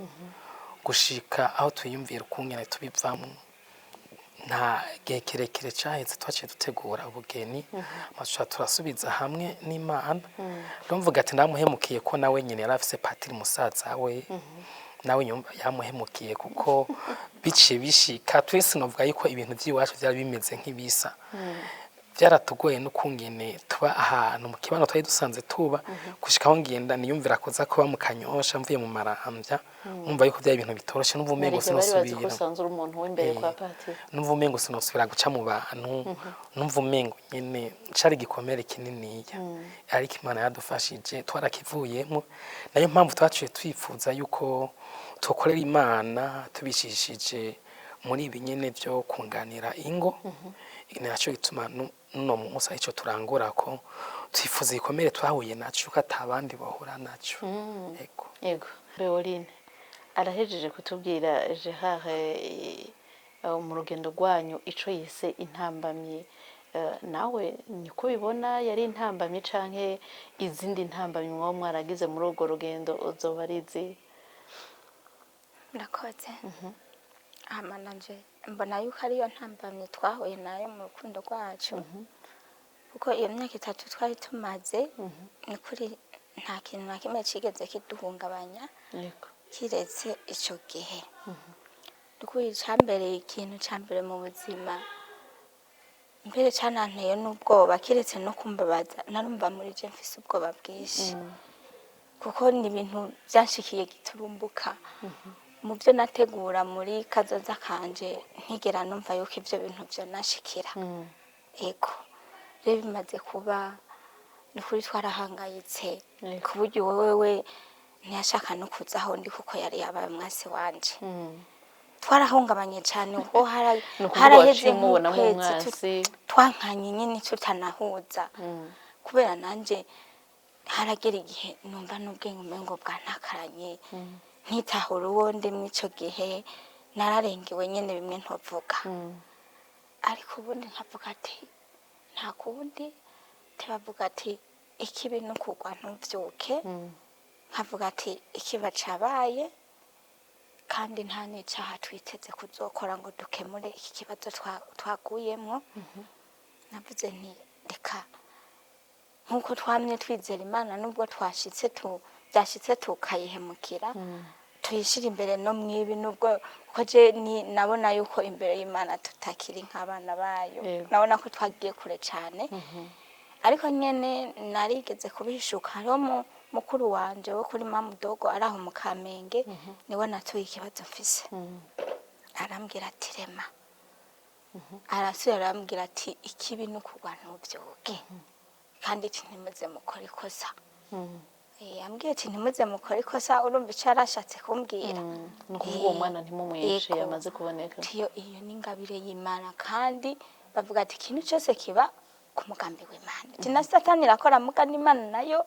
gushika aho twiyumvira ukungene tubivamwo. Nta gihe kirekire caheze twaciye dutegura ubugeni, amaca turasubiza hamwe n'Imana. Rero mvuga ati ndamuhemukiye, ko nawe nyine yari afise patiri musaza we, nawe nyumva yamuhemukiye, kuko biciye bishika twese. Novuga yuko ibintu by'iwacu byari bimeze nk'ibisa, byaratugoye n'ukungene tuba ahantu mu kibano twari dusanze tuba, gushika aho ngenda niyumvira kuza kuba mu Kanyosha mvuye mu Maramvya, numva yuko byari ibintu bitoroshe, numva umengo Naryo bari bazi ko sinosubira. usanzwe uri umuntu w'imbere kwa patiri. Numva umengo sinosubira guca mu bantu, numva umengo nyene cari igikomere kininiya, ariko Imana yadufashije twarakivuyemo. Nayo mpamvu twaciye twifuza yuko tukorera Imana tubicishije muri ibi nyene vyo kunganira ingo. Ni naco gituma nuno munsi arico turangura, ko twifuza igikomere twahuye naco ko atabandi bahura naco. Ego. Yego, Beoline arahejeje kutubwira Gerard, mu rugendo rwanyu ico yise intambamyi. Nawe niko bibona, yari intambamyi canke izindi ntambamyi mwaba mwaragize muri urwo rugendo uzoba ari izihe? Murakoze. Hama nanje mbona yuko ariyo ntambamyi twahuye nayo mu rukundo rwacu, kuko iyo myaka 3 twari tumaze, ni kuri nta kintu na kimwe cigeze kiduhungabanya kiretse ico gihe. Ndukuri icambereye ikintu ca mbere mu buzima, mbere cananteye n'ubwoba, kiretse no kumbabaza, narumva muri je mfise ubwoba bwinshi, kuko ni ibintu byanshikiye giturumbuka. Mu byo nategura muri kazoza kanje, ntigera numva yuko ivyo bintu vyonashikira. Ego, rero bimaze kuba, ni ukuri twarahangayitse, ku buryo wewe ntiyashaka no kuza aho ndi, kuko yari yabaye umwasi wanje. Twarahungabanye cyane kuko Ni ukuvuga haraheze waciye umubonamo nk'ukwezi umwasi. twankanye nyine, tutanahuza, kubera nanje haragera igihe numva n'ubwenge umengo bwantakaranye, ntitahura uwo ndi. Mw'ico gihe nararengewe nyine, bimwe ntovuga. Ariko ubundi nkavuga ati nta kundi, tebavuga ati ikibi no kugwa ntuvyuke. Nkavuga ati ikiba cabaye, kandi nta n'icaha twiteze kuzokora ngo dukemure iki kibazo twaguyemwo. Navuze nti reka, nk'uko twamye twizera Imana, nubwo twashitse byashitse tukayihemukira, tuyishire imbere no mwibi, nubwo ko je ni nabona yuko imbere y'Imana tutakiri nk'abana bayo. Nabona ko twagiye kure cyane, ariko nyene narigeze kubihishuka. Hariho mukuru wanje wo kuri mamudogo ari aho mu Kamenge, niwe natuye ikibazo mfise. Arambwira ati rema. Arasubira arambwira ati ikibi ni ukugwa ntuvyuke, kandi ati ntimuze mukore ikosa. Yambwiye ati ntimuze mukore ikosa. Urumva icyo yarashatse kumbwira? Ni ukuvuga uwo mwana ntimumwice. Yego. Yamaze kuboneka. Tiyo, iyo ni ingabire y'Imana, kandi bavuga ati ikintu cyose kiba ku mugambi w'Imana. Ati na Satani irakora, muga n'Imana nayo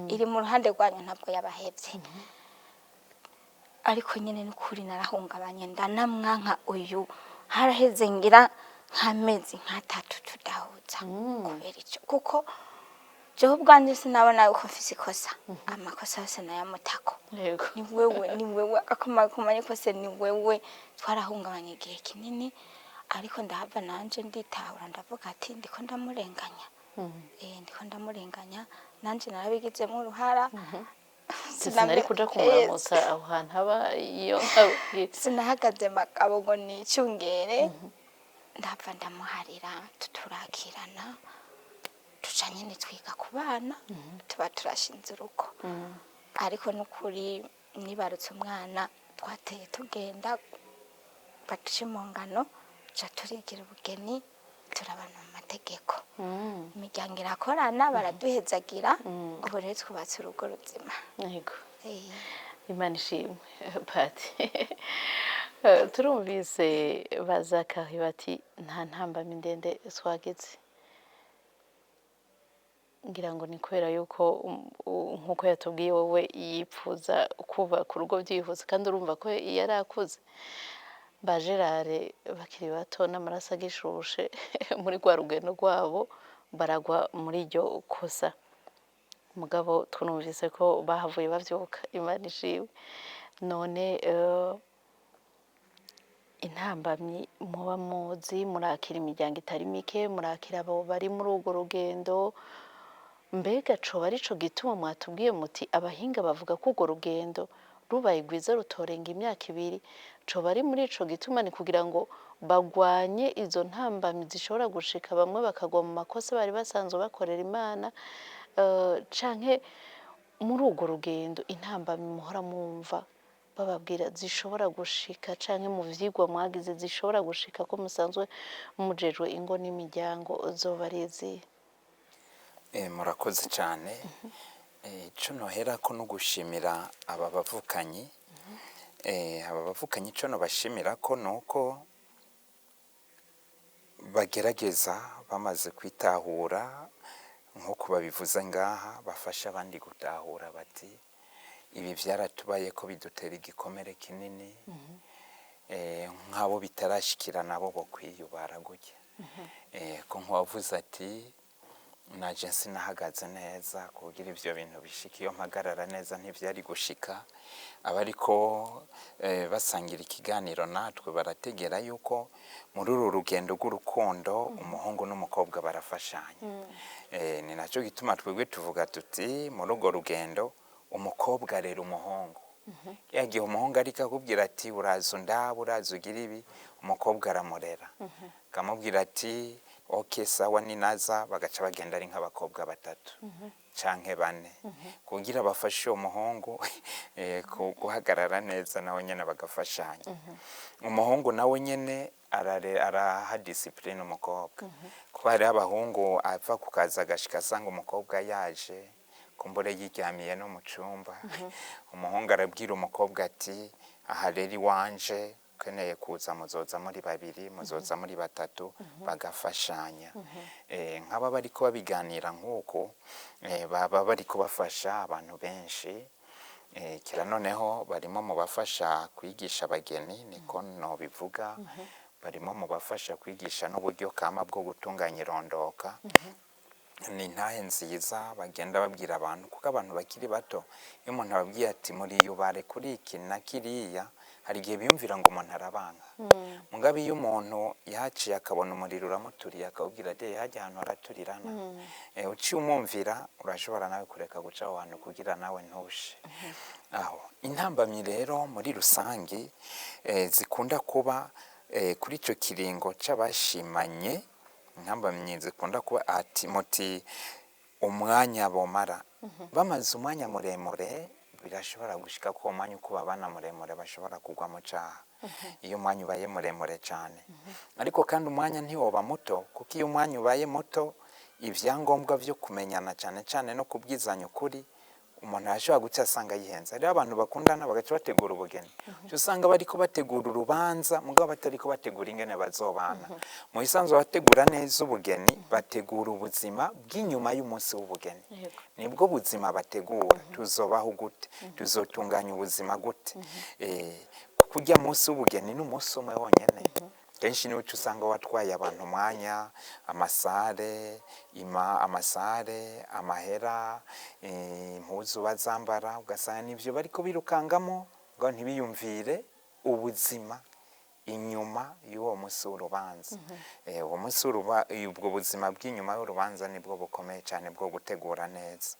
iri mu ruhande rwanyu, ntabwo yabahevye. Ariko nyine n'ukuri narahungabanye, ndanamwanka uyu. Haraheze ngira nk'amezi nk'atatu tudahuza kubera ico, kuko jewe ubwanje sinabona yuko mfise ikosa. Amakosa yose nayamutako. Ni wewe, ni wewe, agakomakomanye kose ni wewe. Twarahungabanye igihe kinini, ariko ndahava nanje nditahura, ndavuga ati ndiko ndamurenganya. Ndiko ndamurenganya, nanje narabigizemo uruhara. Sinari kuja kumuramutsa aho hantu aba iyo nkabwira. Sinahagaze magabo ngo nicungere, ndapfa ndamuharira, tuturakirana, tuca nyine twiga ku bana, tuba turashinze urugo. Ariko n'ukuri nibarutse umwana, twateye tugenda baduca impongano, ca turigira ubugeni, turabana mu mategeko, imiryango irakorana, baraduhezagira. Ubu rero twubatse urugo ruzima. Imana ishimwe. Pati, turumvise bazakahi bati nta ntambamyi ndende twagize. Ngira ngo ni kubera yuko nk'uko yatubwiye, wowe yipfuza kubaka urugo byihuse, kandi urumva ko yari akuze. Ba Gerard bakiri bato n'amaraso agishushe, muri rwa rugendo rwabo baragwa muri iryo kosa. Mugabo twumvise ko bahavuye bavyuka, Imana ishimwe. None intambamyi muba muzi, murakira imiryango itari mike, murakira abo bari muri urwo rugendo, mbega coba arico gituma mwatubwiye muti abahinga bavuga ko urwo rugendo rubaye rwiza rutorenga imyaka 2? Coba ari muri ico gituma, ni kugira ngo bagwanye izo ntambamyi zishobora gushika bamwe bakagwa mu makosa bari basanzwe bakorera Imana, canke muri urwo rugendo intambamyi muhora mwumva bababwira zishobora gushika, canke mu vyigwa mwagize zishobora gushika, ko musanzwe mujejwe ingo n'imiryango, zoba ari izihe? Murakoze cyane. Ico noherako no gushimira aba bavukanyi. Aba bavukanyi, ico nobashimira ko nuko bagerageza, bamaze kwitahura nk'uko babivuze ngaha, bafasha abandi gutahura, bati ibi byaratubaye ko bidutera igikomere kinini. Nk'abo bitarashikira nabo bo kwiyubara gutya. Ko nk'uwavuze ati naje sinahagaze neza kugira ivyo bintu bishika, iyo mpagarara neza ntivyari gushika. Abariko basangira ikiganiro natwe barategera yuko muri uru rugendo rw'urukundo umuhungu n'umukobwa barafashanya. Ni nacyo gituma twebwe tuvuga tuti muri urwo rugendo umukobwa arera umuhungu. Yagiye umuhungu ariko akubwira ati uraza undaba, uraza ugira ibi, umukobwa aramurera akamubwira ati ok sawa ninaza, bagaca bagenda ari nk'abakobwa batatu canke bane kugira bafashe uwo muhungu guhagarara neza, nawe nyene bagafashanya. Umuhungu nawe nyene araha discipline umukobwa, kuko hariho abahungu ava ku kazi agashika asanga umukobwa yaje kumbure yiryamiye no mu cumba. Umuhungu arabwira umukobwa ati aha rero iwanje ukeneye kuza muzoza muri babiri, muzoza muri batatu, bagafashanya. Nk'aba bariko babiganira nk'uko baba bariko bafasha abantu benshi. Kira noneho barimo mu bafasha kwigisha abageni, niko nobivuga, barimo mu bafasha kwigisha n'uburyo kama bwo gutunganya irondoka. Ni intahe nziza bagenda babwira abantu, kuko abantu bakiri bato iyo umuntu ababwiye ati muriyubare kuri iki na kiriya, hari igihe biyumvira ngo umuntu arabanga. Mugabe iyo umuntu yahaciye akabona umuriro uramuturiye, akawubwira ati hajya ahantu haraturirana, uciye umwumvira urashobora nawe kureka guca aho hantu kugira nawe ntushe. Aho intambamyi rero muri rusange zikunda kuba kuri icyo kiringo c'abashimanye, intambamyi zikunda kuba ati muti umwanya bomara bamaze umwanya muremure, birashobora gushika ko uwo mwanya uko babana muremure bashobora kugwa mu caha iyo umwanya ubaye muremure cyane. Ariko kandi umwanya ntiwoba muto, kuko iyo umwanya ubaye muto ibyangombwa byo kumenyana cyane cyane no kubwizanya ukuri umuntu arashobora guca asanga yihenze. Hariho abantu bakundana bagaca bategura ubugeni, uca usanga bariko bategura urubanza mugabo batariko bategura ingene bazobana. Mu bisanzwe bategura neza ubugeni, bategura ubuzima bw'inyuma y'umunsi w'ubugeni. Nibwo buzima bategura, tuzobaho gute, tuzotunganya ubuzima gute. Kuko ujya munsi w'ubugeni ni umunsi umwe wonyene, kenshi niwo uca usanga watwaye abantu umwanya, amasare ima amasare, amahera, impuzu bazambara, ugasanga nivyo bariko birukangamo ngo ntibiyumvire ubuzima inyuma y'uwo munsi w'urubanza. Uwo munsi ubwo buzima bw'inyuma y'urubanza nibwo bukomeye cyane bwo gutegura neza.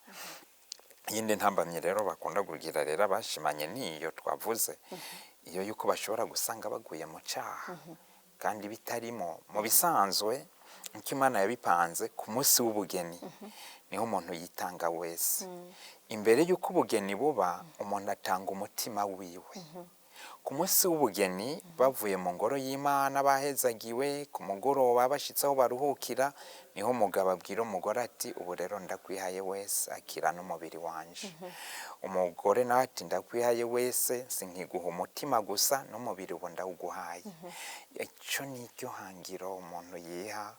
Iyindi ntambamyi rero bakunda kugira rero abashimanye niyo twavuze, iyo yuko bashobora gusanga baguye mu cyaha kandi bitarimo. Mu bisanzwe nkuko Imana yabipanze, ku munsi w'ubugeni niho umuntu yitanga wese. Imbere y'uko ubugeni buba umuntu atanga umutima wiwe. Ku munsi w'ubugeni bavuye mu ngoro y'Imana bahezagiwe, ku mugoroba bashitse aho baruhukira, niho umugabo abwira umugore ati ubu rero ndakwihaye wese, akira n'umubiri wanje. Umugore nawe ati ndakwihaye wese, sinkiguha umutima gusa, n'umubiri ubu ndawuguhaye. Ico niryo hangiro umuntu yiha.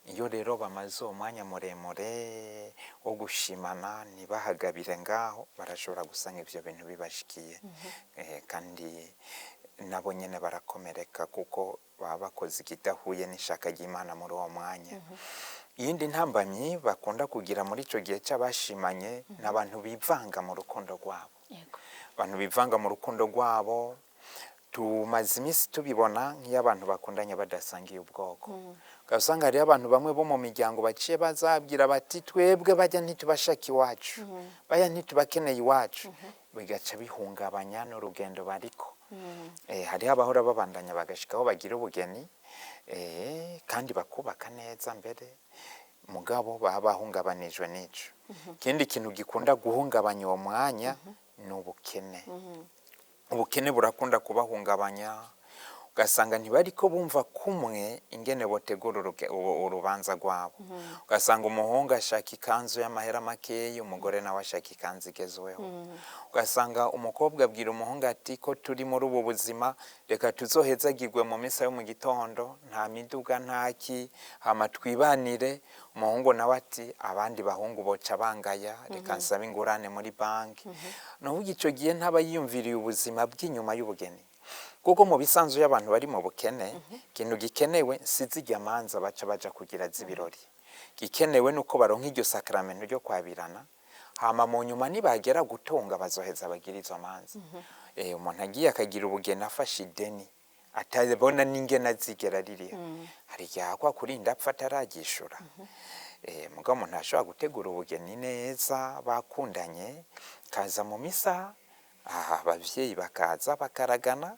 Iyo rero bamaze uwo mwanya muremure wo gushimana ntibahagabire ngaho, barashobora gusanga ivyo bintu bibashikiye. Kandi nabo nyene barakomereka kuko baba bakoze ikidahuye n'ishaka ry'Imana muri uwo mwanya. Iyindi ntambamyi bakunda kugira muri ico gihe c'abashimanye ni abantu bivanga mu rukundo rwabo. Abantu bivanga mu rukundo rwabo tumaze iminsi tubibona, nk'iyo abantu bakundanye badasangiye ubwoko, ugasanga hariho abantu bamwe bo mu miryango baciye bazabwira bati twebwe bajya ntitubashaka iwacu, bajya ntitubakeneye iwacu, bigaca bihungabanya n'urugendo bariko. Hariho abahora babandanya bagashikaho bagira ubugeni, kandi bakubaka neza mbere, mugabo baba bahungabanijwe n'ico. Ikindi kintu gikunda guhungabanya uwo mwanya ni ubukene. Ubukene burakunda kubahungabanya, ugasanga ntibariko bumva kumwe ingene botegura urubanza rwabo. Ugasanga umuhungu ashaka ikanzu y'amahera makeyi, umugore nawe ashaka ikanzu igezweho. Ugasanga umukobwa abwira umuhungu ati ko turi muri ubu buzima, reka tuzohezagirwe mu misa yo mu gitondo, nta miduga ntaki, hama twibanire. Umuhungu nawe ati abandi bahungu boca bangaya, reka nsabe ingurane muri banki. Nukuvuga ico gihe ntaba yiyumviriye ubuzima bw'inyuma y'ubugeni, kuko mu bisanzwe iyo abantu bari mu bukene, ikintu gikenewe si zirya manza baca baja kugira z'ibirori, gikenewe nuko baronka iryo sakramento ryo kwabirana, hama mu nyuma nibagera gutunga bazoheza bagira izo manza. Umuntu agiye akagira ubugeni afashe ideni atabona n'ingene azigera ririha, hari igihe akwa kurinda apfa ataragishura. Mugabo umuntu ashobora gutegura ubugeni neza bakundanye, kaza mu misa Aha abavyeyi bakaza bakaragana,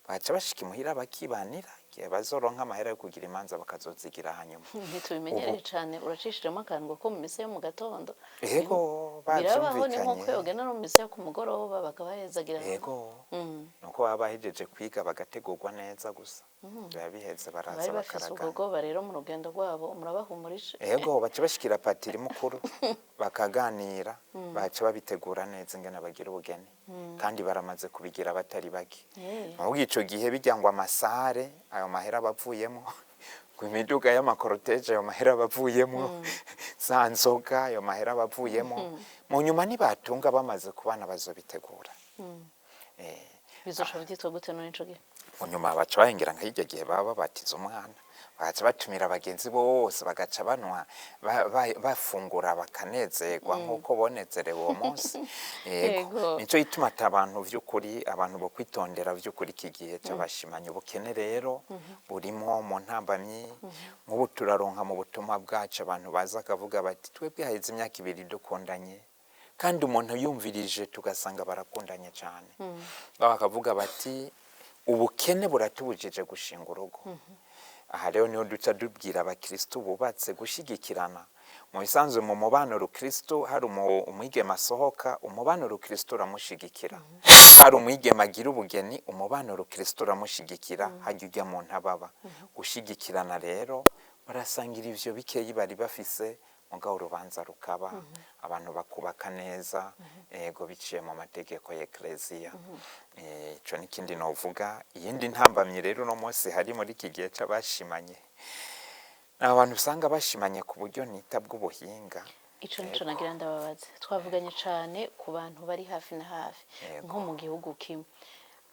baca bashika imuhira bakibanira, igihe bazoronka amahera yo kugira imanza bakazozigira hanyuma. Ntitubimenyereye cyane, uracishijemo akantu ko mu misa yo mu gatondo. Ego. Birabaho, ni nk'uko Bavyumvikanye. yogenda no mu misa yo ku mugoroba bakabahezagira. Ego, nuko baba bahejeje kwiga bagategurwa neza gusa, biba biheze, baraza Bari bafise ubwo bakaragana. bwoba rero mu rugendo rwabo, murabahumurije. Ego, baca bashikira patiri mukuru bakaganira, baca babitegura neza ingene bagira ubugeni, kandi baramaze kubigira batari bake. Ahubwo ico gihe bijya ngo amasare, ayo mahera bavuyemo, ngo imiduga y'ama cortège, ayo mahera bavuyemo, za nzoga, ayo mahera bavuyemo, mu nyuma nibatunga bamaze kubana bazobitegura. Bizoca byitwa gute none ico gihe? Mu nyuma baca bahengera nka hirya gihe baba babatiza umwana, bagaca batumira abagenzi bose, bagaca banwa, bafungura, bakanezerwa nk'uko bonezerewe uwo munsi. Yego. Nico gituma ati abantu vy'ukuri, abantu bo kwitondera vy'ukuri iki gihe c'abashimanye. Ubukene rero burimo mu ntambamyi. Nk'ubu turaronka mu butumwa bwacu abantu baza akavuga bati: "Twebwe haheze imyaka 2 dukundanye," kandi umuntu yumvirije tugasanga barakundanye cyane. Bakavuga bati: "Ubukene buratubujije gushinga urugo." Aha rero niho duca dubwira abakristu bubatse gushyigikirana. Mu bisanzwe mu mubano rukristu, hari umwigeme asohoka, umubano rukristu uramushigikira. Hari umwigeme agira ubugeni, umubano rukristu uramushigikira. Hajya ujya mu ntababa gushigikirana rero, barasangira ivyo bikeyi bari bafise, mugabo urubanza rukaba, abantu bakubaka neza, ego, biciye mu mategeko ya ekleziya. Ico n'ikindi novuga. Iyindi ntambamyi rero uno munsi hari muri iki gihe c'abashimanye, ni abantu usanga bashimanye ku buryo nita bw'ubuhinga. Ico nico nagira ndababaze. Twavuganye cane ku bantu bari hafi na hafi, nko mu gihugu kimwe,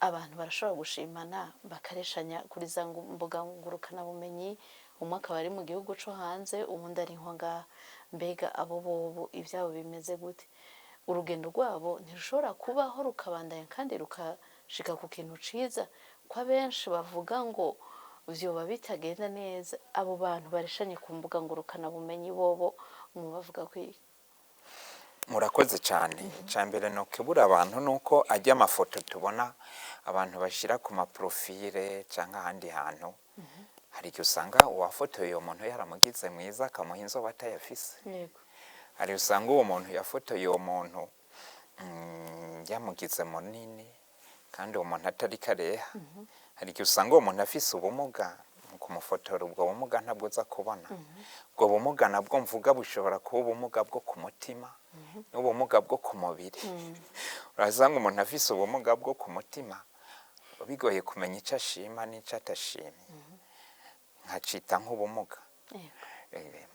abantu barashobora gushimana bakareshanya kuri za mbuga ngurukanabumenyi, umwe akaba ari mu gihugu co hanze, uwundi ari nko ngaha. Mbega abo bobo ivyabo bimeze gute? Urugendo rwabo ntirushobora kubaho rukabandanya kandi rukashika ku kintu ciza, ko abenshi bavuga ngo vyoba bitagenda neza? Abo bantu bareshanye ku mbuga ngurukanabumenyi bobo mubavuga kwiki? Murakoze cyane. Icya mbere ni ukubura abantu, ni uko ajya amafoto tubona abantu bashyira ku ma profile cyangwa ahandi hantu, hari igihe usanga uwafotoye uwo muntu yaramugize mwiza, akamuha inzobe atayafise. Hari usanga uwo muntu yafotoye uwo muntu yamugize munini kandi uwo muntu atari kareha. Hari igihe usanga uwo muntu afise ubumuga, mu kumufotora ubwo bumuga ntabwo uza kubona. Ubwo bumuga nabwo mvuga bushobora kuba ubumuga bwo ku mutima n'ubumuga bwo ku mubiri. Urasanga umuntu afise ubumuga bwo ku mutima, bigoye kumenya icyo ashima n'icyo atashimye, nkacita nk'ubumuga.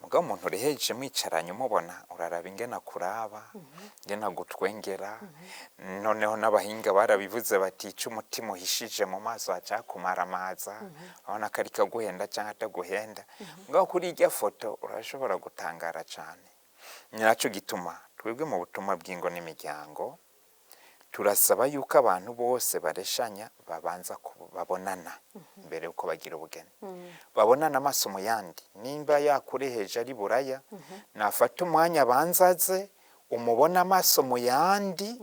Mugabo umuntu ureheje mwicaranye umubona, uraraba ingene akuraba, ingene agutwengera. Noneho n'abahinga barabivuze bati: "Ico umutima uhishije mu maso hacakumaramaza." Urabona ko ariko aguhenda cyangwa ataguhenda. Mugabo kuri irya foto urashobora gutangara cane. Ni naco gituma twebwe mu butumwa bw'ingo n'imiryango turasaba yuko abantu bose bareshanya babanza babonana mbere yuko bagira ubugeni, babonana amaso mu yandi. Nimba yakureheje ari buraya, nafata umwanya abanza aze umubone amaso mu yandi,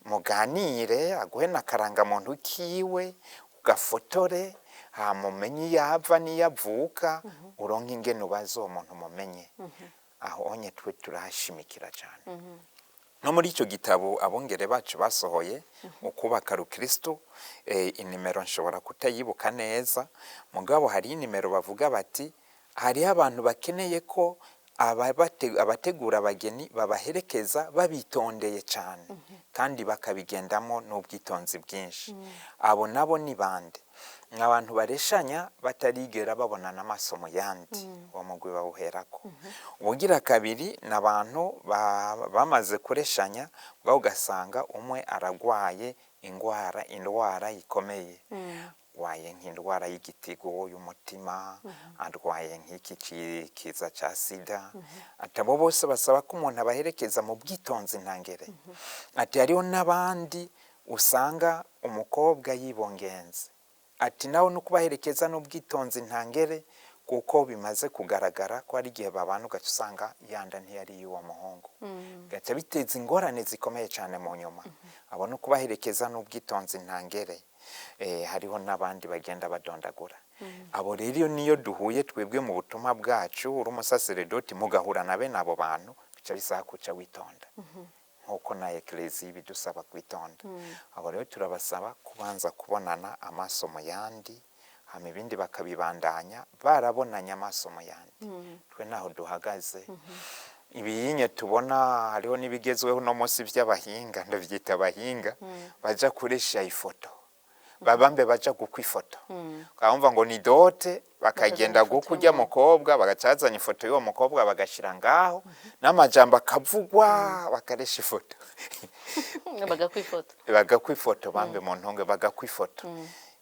muganire, aguhe n'akarangamuntu kiwe ugafotore, hama umenye iyo ava n'iyo avuka, uronke ingene ubaza uwo muntu umumenye. Aho onye twe turahashimikira cyane. No muri icyo gitabo abungere bacu basohoye, Ukubaka Rukristo, inimero nshobora kutayibuka neza, mugabo hari inimero bavuga bati hariho abantu bakeneye ko abategura abageni babaherekeza babitondeye cyane kandi bakabigendamo n'ubwitonzi bwinshi. Abo nabo ni bande? Ni abantu bareshanya batarigera babonana amaso mu yandi. Uwo mugwi bawuherako. Ubugira kabiri ni abantu bamaze kureshanya, ubwo ugasanga umwe aragwaye indwara ikomeye, arwaye nk'indwara y'igitigu, y'umutima, arwaye nk'iki kiza cya sida. Ati abo bose basaba ko umuntu abaherekeza mu bwitonzi ntangere. Ati hariho n'abandi usanga umukobwa yibongenze, ati nawe no kubaherekeza n'ubwitonzi ntangere. Kuko bimaze kugaragara ko hari igihe babana ugaca usanga yanda ntiyari iy'uwo muhungu, bigaca biteza ingorane zikomeye cyane mu nyuma. Abo no kubaherekeza n'ubwitonzi ntangere. Hariho n'abandi bagenda badondagura. Abo rero iyo niyo duhuye twebwe mu butumwa bwacu, uri umusaseredoti mugahura na bene abo bantu, bica bisaba kuca witonda, nk'uko na Ekereziya ibidusaba kwitonda. Abo rero turabasaba kubanza kubonana amaso mu yandi, hama ibindi bakabibandanya barabonanye amaso mu yandi. Twe naho duhagaze. Ibiyinye tubona hariho n'ibigezweho uno munsi by'abahinga, ndabyita abahinga, baja kuresha ifoto, babambe baja gukwa ifoto, ukabumva ngo ni dot, bakagenda bakazana ifoto gukwa ujya y'umuntu. Mukobwa bagacazanya ifoto y'uwo mukobwa, bagashira ngaho n'amajambo akavugwa, bakaresha ifoto. Bagakwa ifoto. Bagakwa ifoto, bambe mu ntonge, bagakwa ifoto.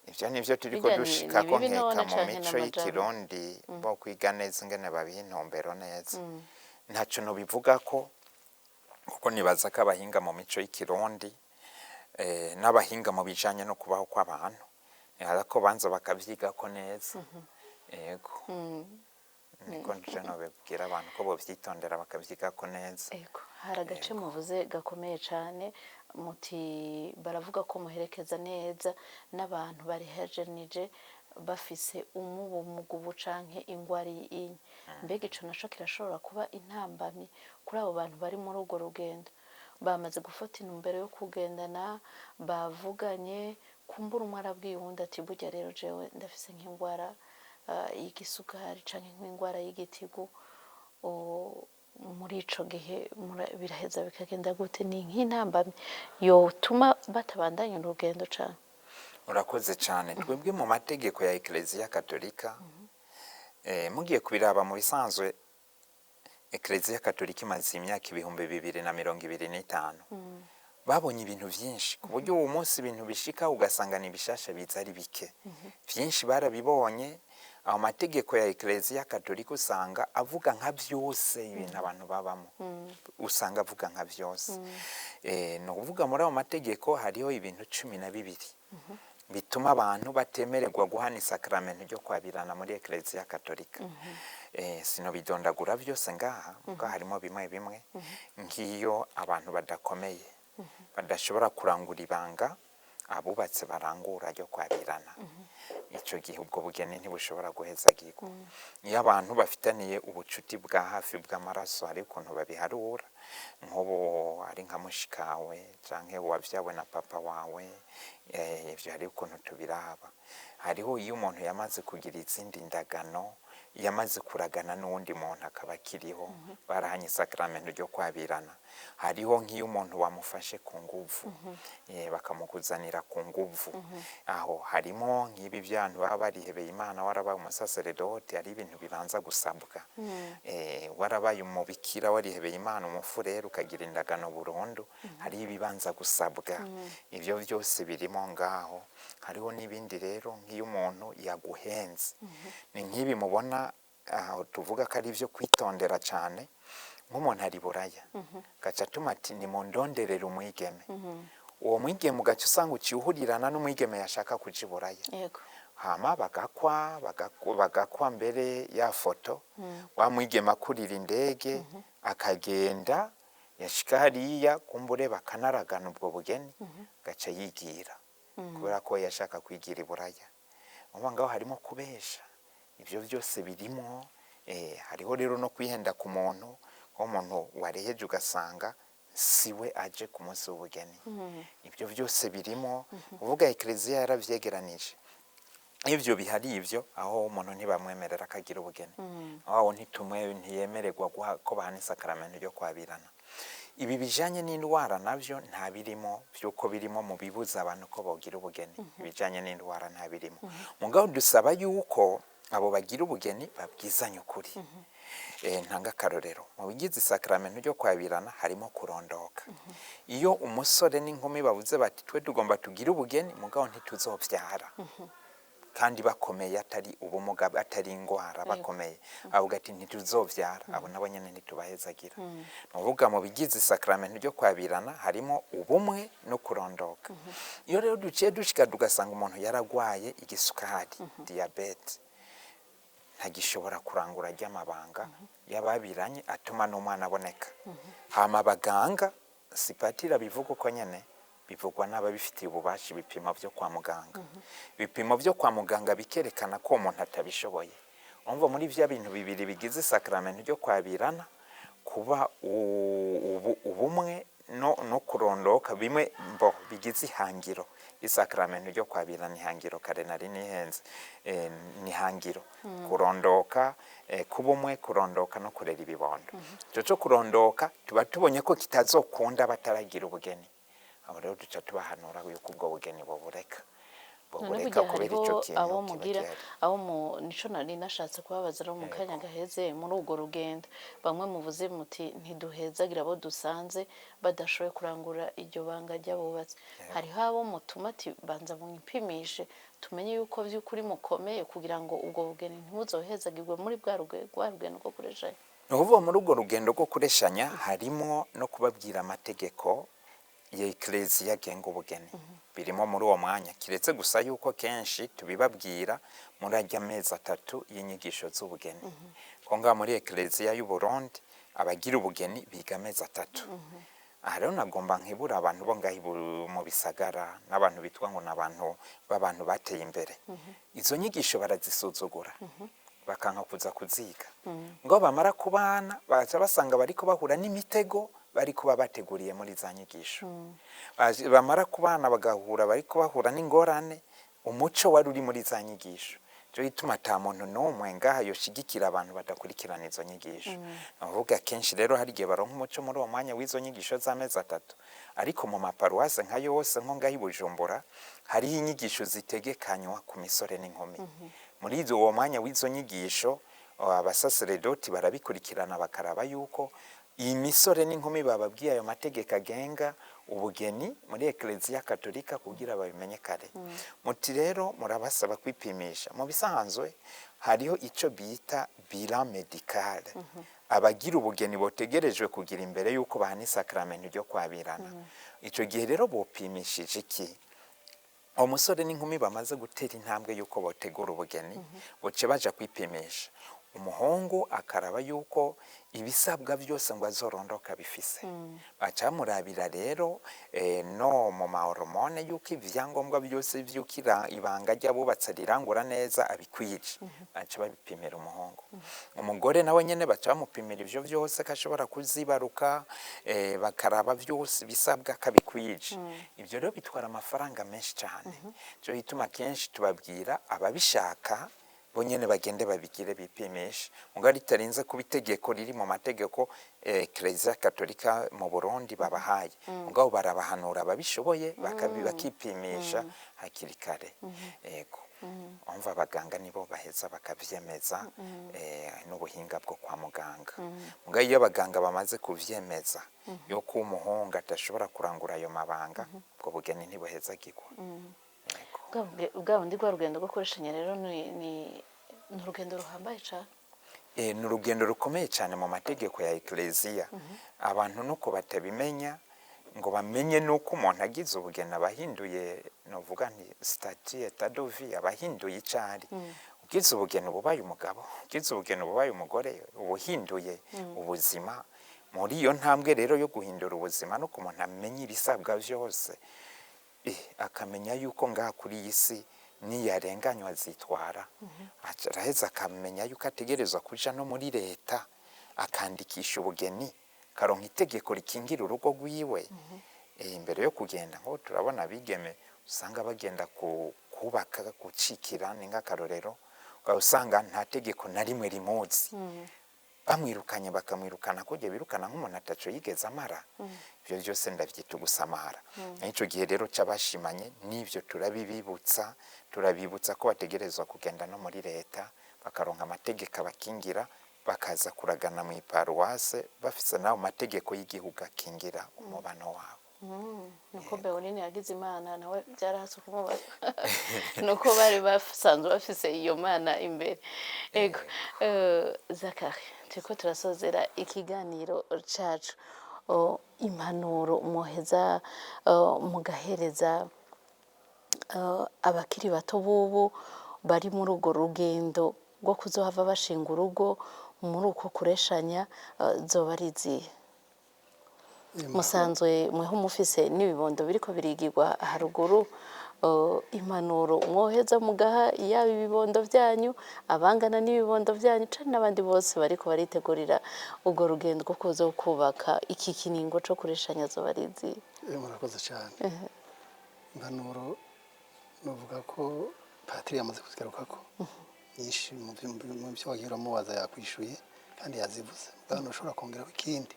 Ivyo nivyo turiko Bijya ni dushikako bibi nkeka none mu canke mico n'amajambo? y'ikirundi bo kwiga neza ingene babiha intumbero neza. Ntaco nobivuga ko, kuko nibaza ko abahinga mu mico y'ikirundi n'abahinga mu bijanye no kubaho kw'abantu, nibaza ko banza bakavyigako neza. Yego, niko nje nobibwira abantu ko bovyitondera bakavyigako neza. Ego, hari agace muvuze gakomeye cyane, muti baravuga ko muherekeza neza n'abantu barihejenije bafise umubumugubu canke ingwara iyi. Mbega ico naco kirashobora kuba intambamyi kuri abo bantu bari muri urwo rugendo, bamaze gufata intumbero yo kugendana, bavuganye, kumbura umwe arabwiye uwundi ati: "Burya rero jewe ndafise nk'ingwara y'igisukari canke nk'ingwara y'igitigu"? Muri ico gihe biraheza bikagenda gute? Ni nk'intambamyi yotuma batabandanya urugendo cane? Urakoze cyane. Twebwe mu mategeko ya Ekereziya Katolika, mugiye kubiraba, mu bisanzwe Ekereziya Katolika imaze imyaka 2025. Babonye ibintu byinshi ku buryo uwo munsi ibintu bishika ugasanga ni bishasha, biza ari bike. Byinshi barabibonye. Ayo mategeko ya Ekereziya Katolika usanga avuga nka byose ibintu abantu babamo, usanga avuga nka byose. Ni ukuvuga muri ayo mategeko hariho ibintu 12 bituma abantu batemererwa guhana isakramento ryo kwabirana muri Ekereziya Katolika. Sinobidondagura byose ngaha, kuko harimo bimwe bimwe, nk'iyo abantu badakomeye, badashobora kurangura ibanga abubatse barangura ryo kwabirana, icyo gihe ubwo bugeni ntibushobora guhezagirwa. Iyo abantu bafitaniye ubucuti bwa hafi bw'amaraso, hari ukuntu babiharura, nk'ubu ari nka mushikawe canke wavyawe na papa wawe, ivyo hari ukuntu tubiraba. Hariho iyo umuntu yamaze kugira izindi ndagano, yamaze kuragana n'uwundi muntu akaba akiriho, barahanye isakramento ryo kwabirana. Hariho nk'iyo umuntu wamufashe ku nguvu, bakamukuzanira ku nguvu. Aho harimo nk'ibi byantu baba barihebeye Imana, warabaye umusaseredoti, hari ibintu bibanza gusabwa. Warabaye umubikira, warihebeye Imana, umufurere, ukagira indagano burundu, hari ibibanza gusabwa. Ibyo byose birimo ngaho. Hariho n'ibindi rero, nk'iyo umuntu yaguhenze. Ni nk'ibi mubona aho tuvuga ko ari ibyo kwitondera cyane. Nk'umuntu ari Buraya, gaca atuma ati: "Nimundonderere umwigeme." Uwo mwigeme ugaca usanga uciye uhurirana n'umwigeme yashaka kuja i Buraya. Hama bagakwa mbere ya foto, wa mwigeme akurira indege akagenda, yashika hariya kumbure bakanaragana ubwo bugeni, gaca yigira kubera ko yashaka kwigira i Buraya. Ubu ngaho harimo kubesha, ibyo byose birimo. Hariho rero no kwihenda ku muntu, nk'umuntu wareheje ugasanga siwe aje ku munsi w'ubugeni. Ibyo byose birimo. Uvuga Ekereziya yaravyegeranije ibyo bihari. Ibyo aho umuntu ntibamwemerera akagira ubugeni, aho ntitumwe ntiyemererwa guha ko bahana isakaramento ryo kwabirana. Ibi bijanye n'indwara navyo nta birimo vy'uko birimo mu bibuza abantu ko bogira ubugeni. Ibijanye n'indwara nta birimo, mugabo dusaba yuko abo bagira ubugeni babwizanya ukuri. Ntanga akarorero: mu bigize isakaramento ryo kwabirana harimo kurondoka. Iyo umusore n'inkumi bavuze bati: "Twe tugomba tugire ubugeni, mugabo ntituzovyara," kandi bakomeye, atari ubumuga, atari ingwara, bakomeye, avuga ati: "Ntituzovyara," abo nabo nyene ntitubahezagira. Ni ukuvuga mu bigize isakaramento ryo kwabirana harimo ubumwe no kurondoka. Iyo rero duciye dushika tugasanga umuntu yaragwaye igisukari, diyabete, Ntagishobora kurangura ry'amabanga y'ababiranye atuma n'umwana aboneka. Hama abaganga, si patiri bivuga uko nyene, bivugwa n'ababifitiye ububasha, ibipimo byo kwa muganga. Ibipimo byo kwa muganga bikerekana ko uwo muntu atabishoboye. Umva, muri vya bintu bibiri bigize isakramento ryo kwabirana, kuba ubumwe no kurondoka, bimwe mbo bigize ihangiro isakramento ryo kwabirana. Ihangiro kare nari nihenze, ni ihangiro kurondoka, kuba umwe, kurondoka no kurera ibibondo. Ico co kurondoka tuba tubonye ko kitazokunda bataragira ubugeni. Abo rero duca tubahanura yuko ubwo bugeni bobureka. None Bobureka burya kubera hariho ico kintu abo kiba mugira gihari. Abo mu nico nari nashatse kubabaza rero mu kanya gaheze. Muri urwo rugendo, bamwe muvuze muti ntiduhezagira abo dusanze badashoboye kurangura iryo banga ry'abubatsi, hariho abo mutuma ati banza mwipimishe tumenye yuko by'ukuri mukomeye, kugira ngo ubwo bugeni ntimuzohezagirwe muri bwa rwa rugendo rwo kureshanya? Ni ukuvuga, muri urwo rugendo rwo kureshanya harimo no kubabwira amategeko ya Ekereziya agenga ubugeni. Birimo muri uwo mwanya, kiretse gusa yuko kenshi tubibabwira muri ajya amezi 3 y'inyigisho z'ubugeni. Ko ngaha muri Ekereziya y'u Burundi abagira ubugeni biga amezi 3. Aha rero nagomba nkibura abantu bo ngaha mu bisagara n'abantu bitwa ngo ni abantu b'abantu bateye imbere. Izo nyigisho barazisuzugura, bakanka kuza kuziga, ngo bamara kubana baca basanga bariko bahura n'imitego bari kuba bateguriye muri za nyigisho. Bamara kubana bagahura bariko bahura n'ingorane umuco wari uri muri za nyigisho. Cyo gituma ata muntu n'umwe ngaha yoshigikira abantu badakurikirana izo nyigisho. Navuga kenshi rero hari igihe baronka umuco muri uwo mwanya w'izo nyigisho z'amezi 3, ariko mu maparuwase nka yose, nko ngaha i Bujumbura, hariho inyigisho zitegekanywa ku misore n'inkumi. Muri izo, uwo mwanya w'izo nyigisho, abasaseredoti barabikurikirana, bakaraba yuko iyi misore n'inkumi bababwiye ayo mategeko agenga ubugeni muri Ekereziya Katolika kugira babimenye kare. Muti rero murabasaba kwipimisha. Mu bisanzwe hariho icyo bita bilan médical abagira ubugeni botegerejwe kugira imbere y'uko bahana isakramento ryo kwabirana. Icyo gihe rero bopimishije iki? Uwo musore n'inkumi bamaze gutera intambwe y'uko botegura ubugeni, buce baja kwipimisha. Umuhungu akaraba yuko ibisabwa byose ngo azorondoka bifise. Baca bamurabira rero no mu ma hormones yuko ibyangombwa byose by'uko ibanga ry'abubatse rirangura neza abikwije. Baca babipimira umuhungu. Umugore nawe nyene baca bamupimira ivyo byose, ko ashobora kuzibaruka, bakaraba byose bisabwa kabikwije. Ibyo rero bitwara amafaranga menshi cyane. Cyo gituma kenshi tubabwira ababishaka bo nyene bagende babigire, bipimishe, mugabo ritarinze kuba itegeko riri mu mategeko Eklezia Katolika mu Burundi babahaye. Mugabo barabahanura ababishoboye bakipimisha hakiri kare. Yego, umva, abaganga nibo baheza bakavyemeza, n'ubuhinga bwo kwa muganga. Mugabo iyo abaganga bamaze kuvyemeza yuko umuhungu adashobora kurangura ayo mabanga, ubwo bugeni ntibuhezagirwa. Yego. Bwa bundi rwa rugendo rwo kureshanya rero ni urugendo ruhambaye cyane. Ni urugendo rukomeye cyane mu mategeko ya Eklezia. Abantu nuko batabimenya ngo bamenye nuko umuntu agize ubugeni abahinduye, novuga nti statut, état de vie, abahinduye icari. Ugize ubugeni uba ubaye umugabo, ugize ubugeni uba ubaye umugore, uba uhinduye ubuzima. Muri iyo ntambwe rero yo guhindura ubuzima, nuko umuntu amenya ibisabwa byose, akamenya yuko ngaha kuri iyi si niyarenganywa azitwara. Araheza akamenya yuko ategerezwa kuja no muri leta akandikisha ubugeni, karonka itegeko rikingira urugo rwiwe. Imbere yo kugenda, nko turabona abigeme usanga bagenda kubaka, gucikira, ni nk'akarorero, ukaba usanga nta tegeko na rimwe rimuzi. Bamwirukanye bakamwirukana kujya birukana nk'umuntu ataco yigeze amara. Ibyo byose ndabyita ugusamara. Ico gihe rero c'abashimanye n'ibyo turabibibutsa, turabibutsa ko bategerezwa kugenda no muri leta bakaronka amategeko abakingira, bakaza kuragana mu iparuwase bafise n'ayo mategeko y'igihugu akingira umubano wabo. Nuko Beoline yagize Imana, nawe byarahase kumubaza, nuko bari basanzwe bafise iyo mana imbere. Ego, Zakari, turiko turasozera ikiganiro cacu. Impanuro mwoheza mugahereza abakiri bato bubu bari muri urwo rugendo. rwo kuzohava bashinga urugo muri uko kureshanya, zoba ari izihe? Musanzwe mweho mufise n'ibibondo biriko birigirwa haruguru, impanuro mwoheza mugaha yaba ibibondo byanyu, abangana n'ibibondo byanyu, canke n'abandi bose bariko baritegurira urwo rugendo rwo kuza kubaka iki kiringo co kureshanya, zoba ari izihe? Murakoze cyane. Impanuro nuvuga ko patiri yamaze kuzigarukako nyinshi mu byo wagiye uramubaza, yakwishuye kandi yazivuze. Bwana, ushobora kongeraho ikindi,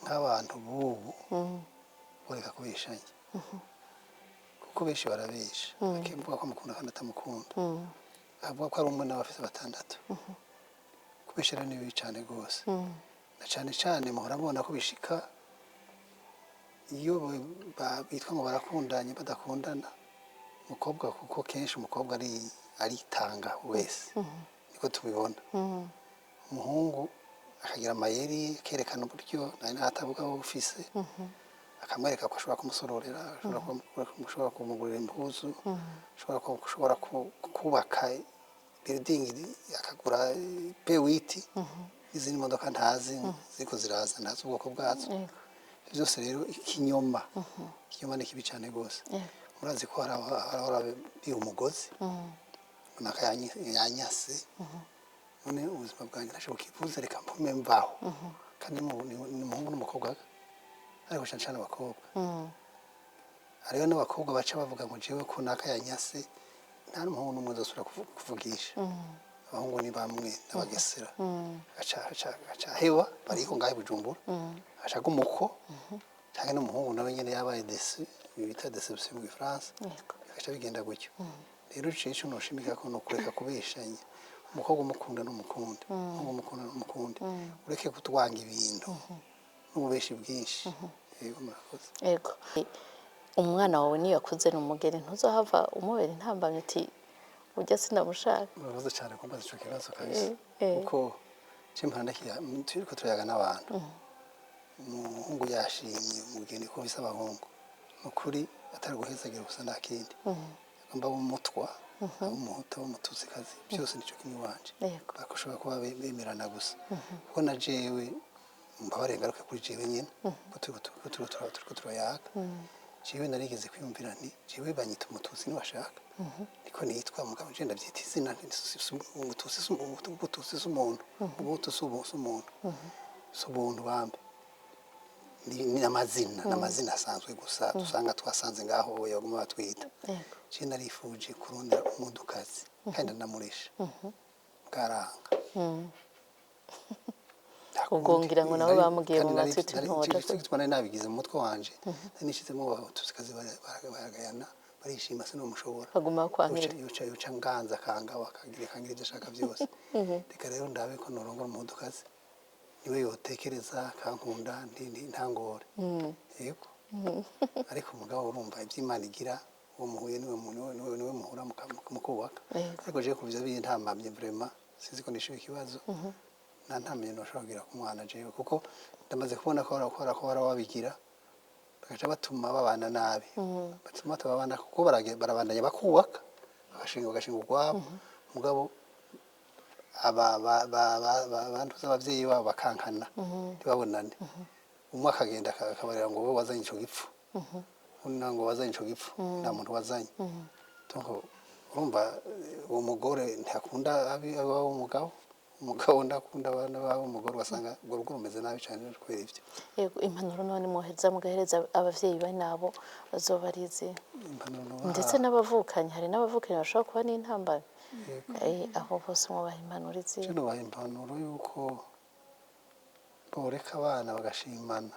nk'abantu b'ubu boreka kubeshanya, kuko benshi barabesha, bakivuga ko amukunda kandi atamukunda, avuga ko ari umwe n'abafite batandatu. Kubesha rero ni bibi cyane rwose, na cyane cyane muhora mubona ko bishika iyo bitwa ngo barakundanye badakundana. Umukobwa, kuko kenshi umukobwa aritanga wese, niko tubibona, umuhungu akagira amayeri, akerekana uburyo nari natavuga ufise, akamwereka ko ashobora kumusororera, ashobora kumugurira impuzu, ashobora kubaka building, akagura V8 n'izindi modoka ntazi ziriko ziraza, ntazi ubwoko bwazo. Byose rero ikinyoma ni kibi cyane rwose. Murazi ko hari abahora biha umugozi runaka, yanyase, none ubuzima bwanjye ntashobora kivuze, reka mpume mvaho. Kandi ni umuhungu n'umukobwa, ariko cyane cyane abakobwa. Hariho n'abakobwa baca bavuga ngo jewe ko naka yanyase, nta n'umuhungu n'umwe nzosubira kuvugisha. Abahungu ni bamwe n'abagesera, agaca heba bariho ngaho i Bujumbura, agaca agumuko, cyangwa n'umuhungu nawe nyene yabaye déçu, ibi bita déception mu Gifaransa. Bigaca bigenda gutyo. Rero ico noshimika ko ni ukureka kubeshanya. Umukobwa umukunda n'umukunde, umuhungu umukunda n'umukunde, ureke kutwanga ibintu n'ububeshi bwinshi. Yego, murakoze. Yego, umwana wawe niyo akuze ni umugeni, ntuzohava umubera intambamyi uti ujya sinamushaka? Murakoze cyane kumbaza ico kibazo kabisa, kuko cimpanda turiko turayaga n'abantu. Umuhungu yashimye umugeni, ko bisa abahungu ni ukuri atari guhezagira gusa, nta kindi. Agomba abe umutwa, abe umuhutu, abe umututsikazi, byose nico kimwe iwanje. Bashobora kuba bemerana gusa, kuko na jewe, mbabare ngaruke kuri jewe nyine, ko turiko turayaga, jewe narigeze kwiyumvira nti jewe banyita umututsi niwashaka, niko nitwa, mugabo je ndavyita izina nti umututsi si umututsi, si umuntu, umuhutu si umuntu, si ubuntu bambe, ni amazina, ni amazina asanzwe gusa dusanga twasanze ngaho baguma batwita. Je narifuje kurondera umudukazi kandi ndanamuresha, bwaranga. Ubwo ngira ngo nabo bamugiye mu matwi uti ntoja. Nari nabigize mu mutwe wanje, nari nishizemo abatutsi baragayana, barishima, sinomushobora. Baguma bakwankira. Yoca nganza akangaba, akagira akangira ibyo ashaka byose. Reka rero ndabe ko norongora umuhudukazi, niwe yotekereza akankunda, ntangore. Yego, ariko umugabo urumva iby'Imana igira, uwo muhuye niwe muhura mukubaka. Ariko jewe kuvyo bintambamye vraiment, sinzi ko nishuye ikibazo. Nta ntamenye noshobora kugira ku mwana jewe, kuko ndamaze kubona ko ko wabigira bagaca batuma babana nabi, batuma batabana, kuko barabandanya bakubaka, bagashinga urwabo, mugabo aba bantuza abavyeyi babo bakankana, ntibabonane. Umwe akagenda akabarira ngo wowe wazanye ico gipfu, undi nawe ngo wazanye ico gipfu, nta muntu wazanye. Donc urumva, uwo mugore ntakunda ab'iwabo umugabo, umugabo ndakunda abana babo umugore, ugasanga urwo rugo rumeze nabi cyane kubera ibyo. Yego, impanuro none mwohereza mugahereza abavyeyi bane nabo bazoba ari izihe? Impanuro nubaha- Ndetse n'abavukanyi, hari n'abavukanyi bashobora kuba n'intambamyi. Abo bose mwubaha impanuro izihe? Je nubaha impanuro y'uko boreka abana bagashimana,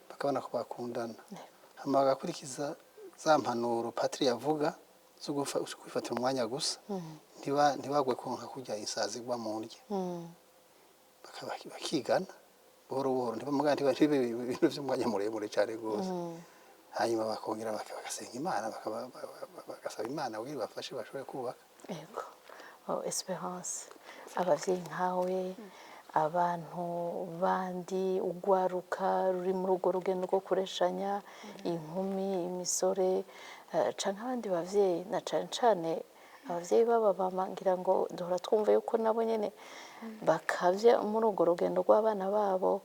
bakabona ko bakundana, hama bagakurikiza za mpanuro patiri yavuga zo kwifatira umwanya gusa, ntibagwe konka kurya isazi igwa mu ndya. Bakigana buhoro buhoro, ntibamuga ntibibe ibintu by'umwanya muremure cyane rwose. Hanyuma bakongera bagasenga Imana, bagasaba Imana kugira ibafashe bashobore kubaka. Yego. Oh, Esperance, abavyeyi nkawe, abantu bandi, ugwaruka ruri muri urwo rugendo rwo kureshanya, inkumi, imisore, canke abandi bavyeyi, na cane cane Abavyeyi b'aba mama ngira ngo duhora twumva yuko nabo nyene bakavya muri urwo rugendo rw'abana babo.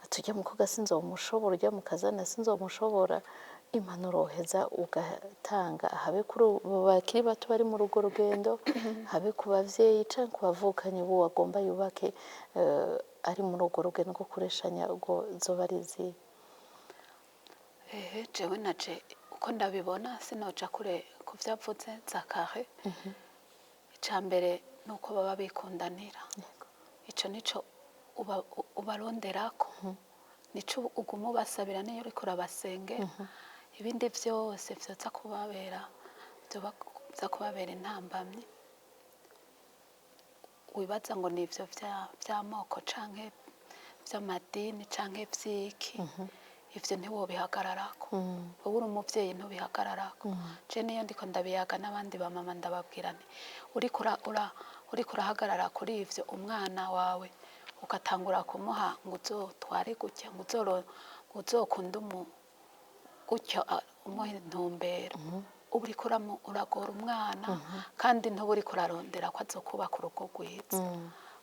Tujya mu koga sinzomushobora, ujya mu kazana sinzomushobora. Impanuro woheza ugatanga habe kuri abo bakiri bato bari muri urwo rugendo, habe ku bavyeyi canke ku bavukanyi b'uwo agomba yubake, ari muri urwo rugendo rwo kureshanya, ubwo zoba ari izihe? Ehe, jewe naje uko ndabibona sinoja kure ku vyavuze Zakare. Icya mbere ni uko baba bikundanira. Ico nico ubaronderako, nico uguma ubasabira niyo uriko urabasengera. Ibindi vyose vyoza kubabera, vyoba vyoza kubabera intambamyi, wibaza ngo ni ivyo vy'amoko canke vy'amadini canke vy'iki, ivyo ntiwobihagararako. Wowe uri umuvyeyi, ntubihagararako. Je niyo ndiko ndabiyaga n'abandi bamama, ndababwira nti uriko uriko urahagarara kuri ivyo, umwana wawe ugatangura kumuha ngo uzotware gutya, ngo ngo uzokunde umu gutyo, umuha intumbero, uba uriko uragora umwana, kandi ntuba uriko urarondera ko azokubaka urugo rwiza.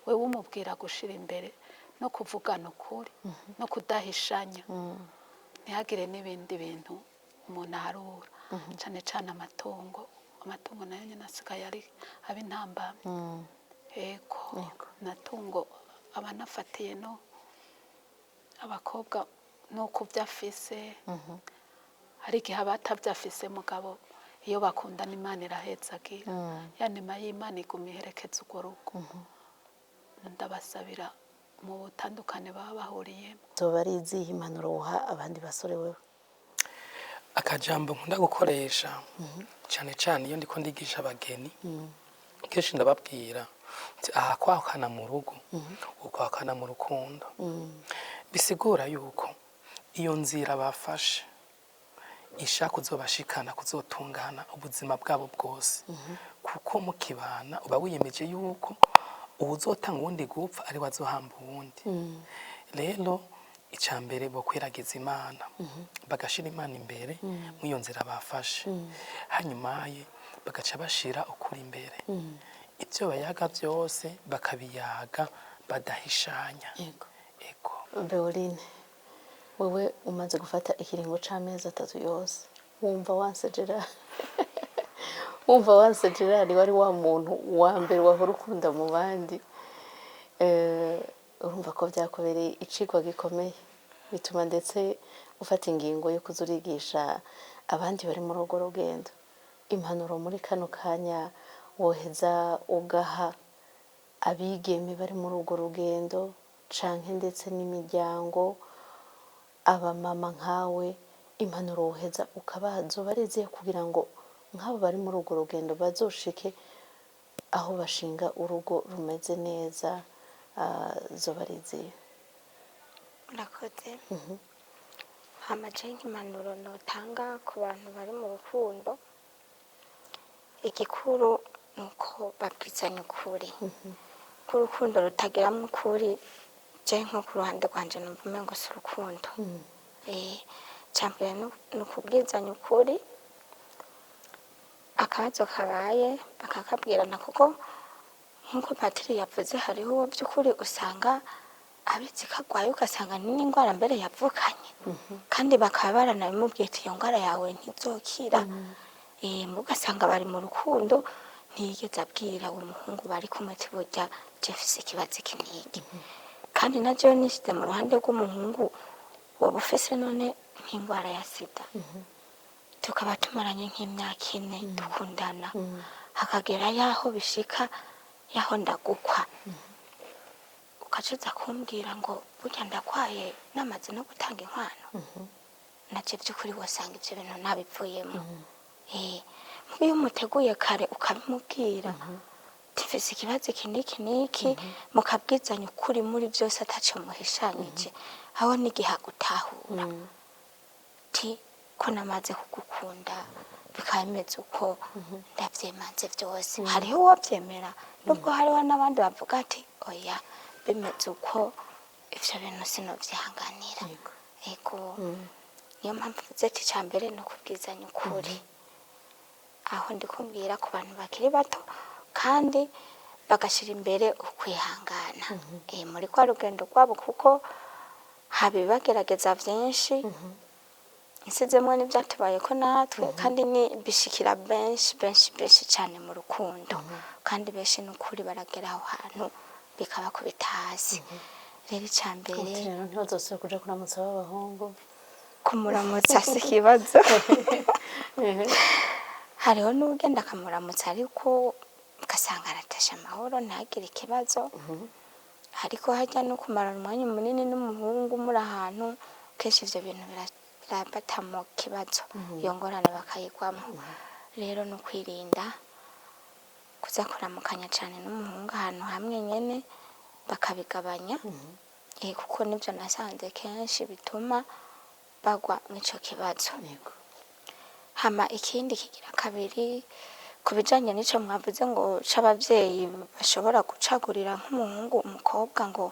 Wewe umubwira gushira imbere no kuvugana ukuri no kudahishanya, ntihagire n'ibindi bintu umuntu aharura, cane cane amatungo. Amatungo nayo nyene asigaye ari aba intambamyi. Ego. Amatungo aba anafatiye no abakobwa nuko ivyo afise. Hari igihe aba atavyafise, mugabo iyo bakundana Imana irahezagira, ya nema y'Imana iguma iherekeza urwo rugo. Ndabasabira mu butandukane baba bahuriyemo. Zoba ari izihe impanuro woha abandi basore wewe? Akajambo nkunda gukoresha cyane cyane iyo ndiko ndigisha abageni, kenshi ndababwira nti aha kwahukana mu rugo ukwahukana mu rukundo, bisigura yuko iyo nzira bafashe ishaka kuzobashikana kuzotungana ubuzima bwabo bwose, kuko mukibana uba wiyemeje yuko uwuzotanga uwundi gupfa ari we azohamba uwundi. Rero icya mbere bokwiragiza Imana, bagashira Imana imbere muri iyo nzira bafashe, hanyuma ye bagaca bashira ukuri imbere, ibyo bayaga byose bakabiyaga badahishanya. Ego. Beoline, wewe umaze gufata ikiringo c'amezi 3 yose, wumva wanse Gerard, wumva wanse Gerard wari wa muntu wa mbere wahora ukunda mu bandi. Urumva ko byakubereye icigwa gikomeye, bituma ndetse ufata ingingo yo kuza urigisha abandi bari muri urwo rugendo. Impanuro muri kano kanya woheza ugaha abigeme bari muri urwo rugendo, canke ndetse n'imiryango, abamama nkawe, impanuro woheza ukabaha zoba ari izihe kugira ngo nk'abo bari muri urwo rugendo bazoshike aho bashinga urugo rumeze neza, zoba ari izihe? Murakoze. Hama je nk'impanuro notanga ku bantu bari mu rukundo, igikuru ni uko babwizanya ukuri, ko urukundo rutagiramwo ukuri, je nko ku ruhande rwanje numva umengo si urukundo. Icambere ni ukubwizanya ukuri, akabazo kabaye bakakabwirana, kuko nk'uko patiri yavuze, hariho uwo by'ukuri usanga abizi ko agwaye, ugasanga ni n'indwara mbere yavukanye, kandi bakaba baranabimubwiye ati iyo ndwara yawe ntizokira. Ugasanga bari mu rukundo, ntiyigeze abwira uwo muhungu bari kumwe ati burya je mfise ikibazo iki n'iki. Kandi na jewe nishize mu ruhande rw'umuhungu woba ufise none nk'indwara ya sida, tukaba tumaranye nk'imyaka 4 dukundana, hakagera yaho bishika yaho ndagukwa, ukacuza kumbwira ngo burya ndagwaye, namaze no gutanga inkwano, naje by'ukuri wasanga ibyo bintu ntabivuyemo. Iyo umuteguye kare ukabimubwira tifise ikibazo iki n'iki n'iki, mukabwizanya ukuri muri byose ataco muhishanyije, aho n'igihe agutahura ti ko namaze kugukunda bikaba bimeze uko, ndavyemanze byose. Hariho uwovyemera, nubwo hariho n'abandi bavuga ati oya, bimeze uko ivyo bintu sinovyihanganira. Ego, niyo mpamvu mvuze ati icya mbere ni ukubwizanya ukuri. Aho ndi kumbwira ku bantu bakiri bato, kandi bagashyira imbere ukwihangana muri kwa rugendo rwabo, kuko haba ibibagerageza byinshi, nsizemo n'ibyatubaye ko natwe, kandi ni bishikira benshi benshi benshi cyane mu rukundo, kandi benshi n'ukuri baragera aho hantu bikabakubita hasi. Rero icya mbere, Uti rero ntibazosubire kuja kuramutsa b'abahungu. Kumuramutsa si ikibazo. Hariho n'ugenda akamuramutsa, ariko ugasanga aratashe amahoro, ntagire ikibazo. Ariko hajya no kumarana umwanya munini n'umuhungu muri ahantu kenshi, ivyo bintu birabata mu kibazo, iyo ngorane bakayigwamo. Rero ni ukwirinda kuza kuramukanya cyane n'umuhungu ahantu hamwe nyene, bakabigabanya, kuko nibyo nasanze kenshi bituma bagwa mw'ico kibazo. Hama ikindi kigira kabiri, ku bijanye n'ico mwavuze ngo c'abavyeyi bashobora gucagurira nk'umuhungu umukobwa ngo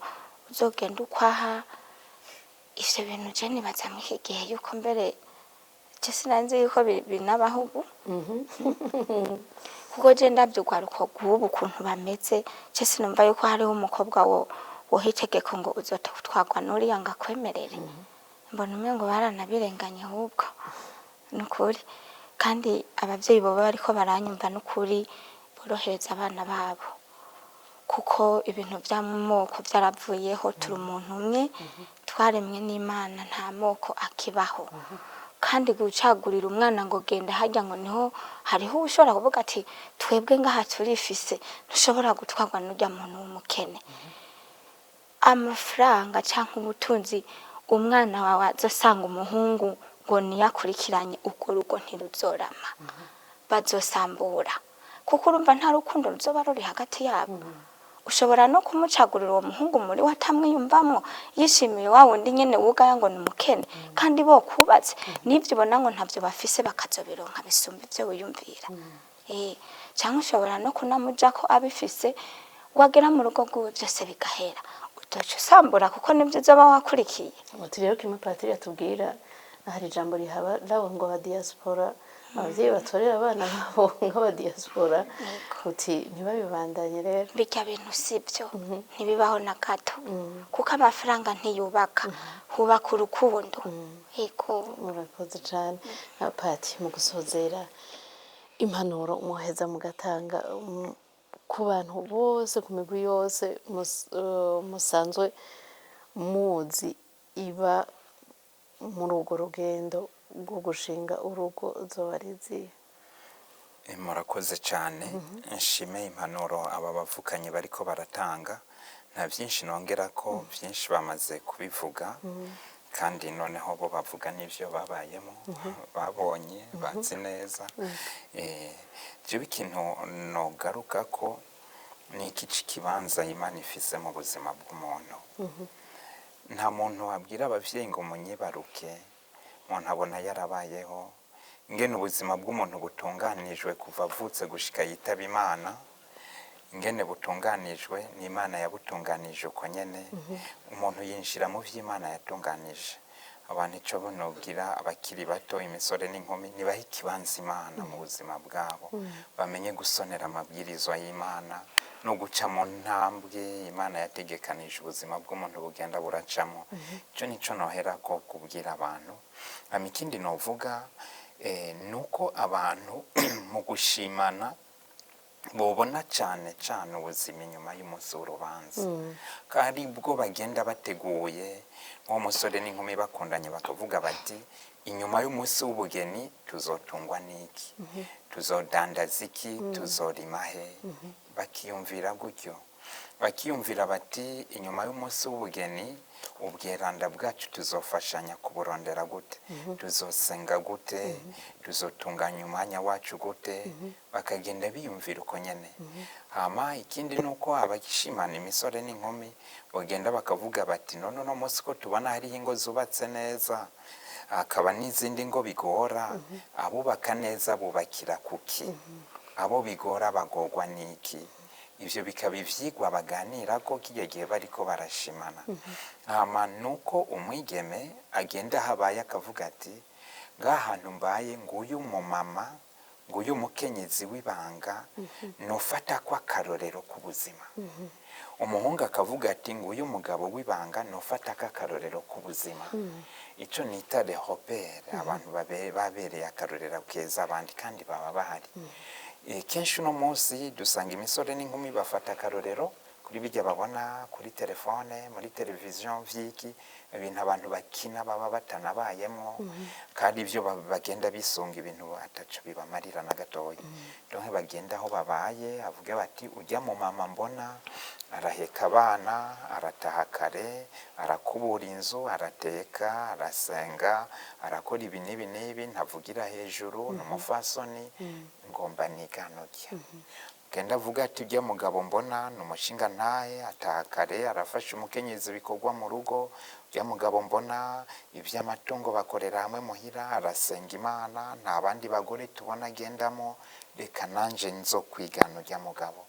uzogenda ukwaha, ivyo bintu je nibaza mw'iki gihe yuko mbere je sinanzi yuko binabaho ubu, kuko je ndavye urwaruko rw'ubu ukuntu bameze, je sinumva yuko hariho umukobwa wo woha itegeko ngo uzotwarwa n'uriya ngo akwemerere. Mbona umengo baranabirenganye ahubwo, nukuri. Kandi abavyeyi boba bariko baranyumva, nukuri borohereza abana babo, kuko ibintu vy'amoko vyaravuyeho. Turi umuntu umwe, twaremwe n'Imana, nta moko akibaho. Kandi gucagurira umwana ngo genda harya ngo niho hariho ushobora kuvuga ati twebwe ngaha turifise, ntushobora gutwarwa n'urya muntu w'umukene. Amafaranga canke ubutunzi umwana wawe azosanga umuhungu ngo niyakurikiranye, urwo rugo ntiruzorama, bazosambura, kuko urumva nta rukundo ruzoba ruri hagati yabo. Ushobora no kumucagurira uwo muhungu muri we atamwiyumvamwo, yishimiye wa wundi nyene wugaya ngo ni umukene, kandi bo kubatse n'ivyo ubona ngo ntavyo bafise, bakazobironka bisumba ivyo wiyumvira. Cyangwa ushobora no kunamujako abifise, wagera mu rugo rwiwe byose bigahera, utoca usambura, kuko nibyo uzoba wakurikiye. Uti rero kimwe patiri atubwira, hari ijambo rihaba rabo ngo aba diaspora, abavyeyi batorera abana babo nk'aba diaspora, uti ntibabibandanye rero. Birya bintu si byo, ntibibaho na gato, kuko amafaranga ntiyubaka, hubaka urukundo. Yego. Murakoze cane. Pati, mu gusozera, impanuro muheza mugatanga ku bantu bose, ku migwi yose musanzwe muzi iba muri urwo rugendo rwo gushinga urugo, zoba ari izihe? Murakoze cyane. Nshime impanuro aba bavukanye bariko baratanga. Nta byinshi nongera ko byinshi bamaze kubivuga, kandi noneho bo bavuga n'ibyo babayemo, babonye, bazi neza. Jewe ikintu nogaruka ko ni iki c'ikibanza Imana ifise mu buzima bw'umuntu. Nta muntu wabwira abavyeyi ngo munyibaruke. Umuntu abona yarabayeho ingene ubuzima bw'umuntu butunganijwe kuva avutse gushika yitaba Imana. Ingene butunganijwe ni Imana yabutunganije uko nyene. Umuntu yinjira mu vy'Imana yatunganije. Abantu ico nobwira abakiri bato, imisore n'inkumi, nibahe ikibanza Imana mu buzima bwabo, bamenye gusonera amabwirizwa y'Imana no guca mu ntambwe Imana yategekanije ubuzima bw'umuntu bugenda buracamo. Ico nico noherako kubwira abantu. Hama ikindi novuga, nuko abantu mu gushimana bobona cane cane ubuzima inyuma y'umunsi w'urubanza, kandi bwo bagenda bateguye, nk'umusore n'inkumi bakundanye, bakavuga bati inyuma y'umunsi w'ubugeni tuzotungwa n'iki, tuzodandaza iki, tuzorima he? Bakiyumvira gutyo, bakiyumvira bati inyuma y'umunsi w'ubugeni ubweranda bwacu tuzofashanya kuburondera gute, tuzosenga gute, tuzotunganya umwanya wacu gute? Bakagenda biyumvira uko nyene. Hama ikindi ni uko abashimana, imisore n'inkumi, bagenda bakavuga bati none uno munsi ko tubona hariho ingo zubatse neza, hakaba n'izindi ngo bigora, abubaka neza bubakira kuki? Abo bigora bagorwa n'iki? Ivyo bikaba ivyigwa baganirako kirya gihe bariko barashimana. Hama nuko umwigeme agenda habaye akavuga ati ngaha hantu mbaye, nguyu umumama Ngo uyu mukenyezi w'ibanga nufata ko akarorero k'ubuzima. Umuhungu akavuga ati: "Ngo uyu mugabo w'ibanga nufata ko akarorero k'ubuzima." Icyo nita le repère, abantu babereye akarorero keza abandi, kandi baba bahari. Kenshi uno munsi dusanga imisore n'inkumi bafata akarorero kuri bijya babona kuri telefone, muri televiziyo, vyiki ibintu abantu bakina baba batanabayemo, kandi ibyo bagenda bisunga ibintu ataco bibamarira na gatoya. Donc bagenda aho babaye, avuge bati: "Ujya mu mama mbona araheka abana, arataha kare, arakubura inzu, arateka, arasenga, arakora ibi n'ibi n'ibi, ntavugira hejuru, ni umufasoni, ngomba niganurya." Genda avuga ati: "Ujya mugabo mbona ni umushinga ntahe, ataha kare, arafasha umukenyezi ibikorwa mu rugo. Ujya mugabo mbona iby'amatungo bakorera hamwe muhira, arasenga Imana, nta bandi bagore tubona agendamo, reka nanje nzo kwigana ujya mugabo."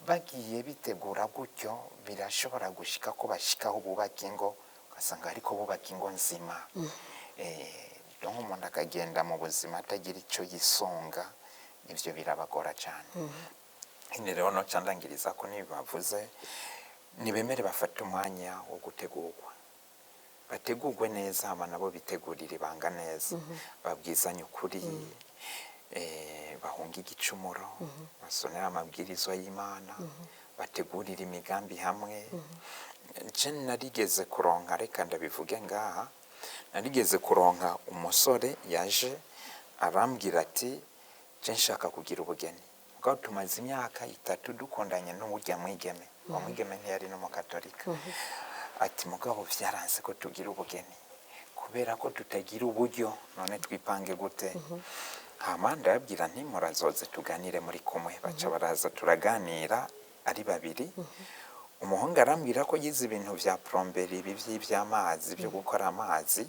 Bagiye bitegura gutyo, birashobora gushika ko bashikaho bubaka ingo, ugasanga ariko bubaka ingo nzima. Donc umuntu akagenda mu buzima atagira icyo yisunga, ivyo birabagora cyane. Nyine rero noca ndangiriza ko nibavuze nibemere bafate umwanya wo gutegurwa, bategurwe neza, hama nabo bitegurira ibanga neza, babwizanye ukuri, bahunge igicumuro, basonere amabwirizwa y'Imana, bategurire imigambi hamwe. Je narigeze kuronka, reka ndabivuge ngaha, narigeze kuronka umusore yaje arambwira ati: "Je nshaka kugira ubugeni, mugabo tumaze imyaka 3 dukundanye n'uwurya mwigeme." Uwo mwigeme ntiyari n'umukatolika. Ati: "Mugabo vyaranse ko tugira ubugeni kubera ko tutagira uburyo, none twipange gute?" Hama ndababwira nti: "Murazoze tuganire muri kumwe." Baca baraza, turaganira ari babiri. Umuhungu arambwira ko yize ibintu vya plomberie, ibi vy'ivy'amazi, byo gukora amazi,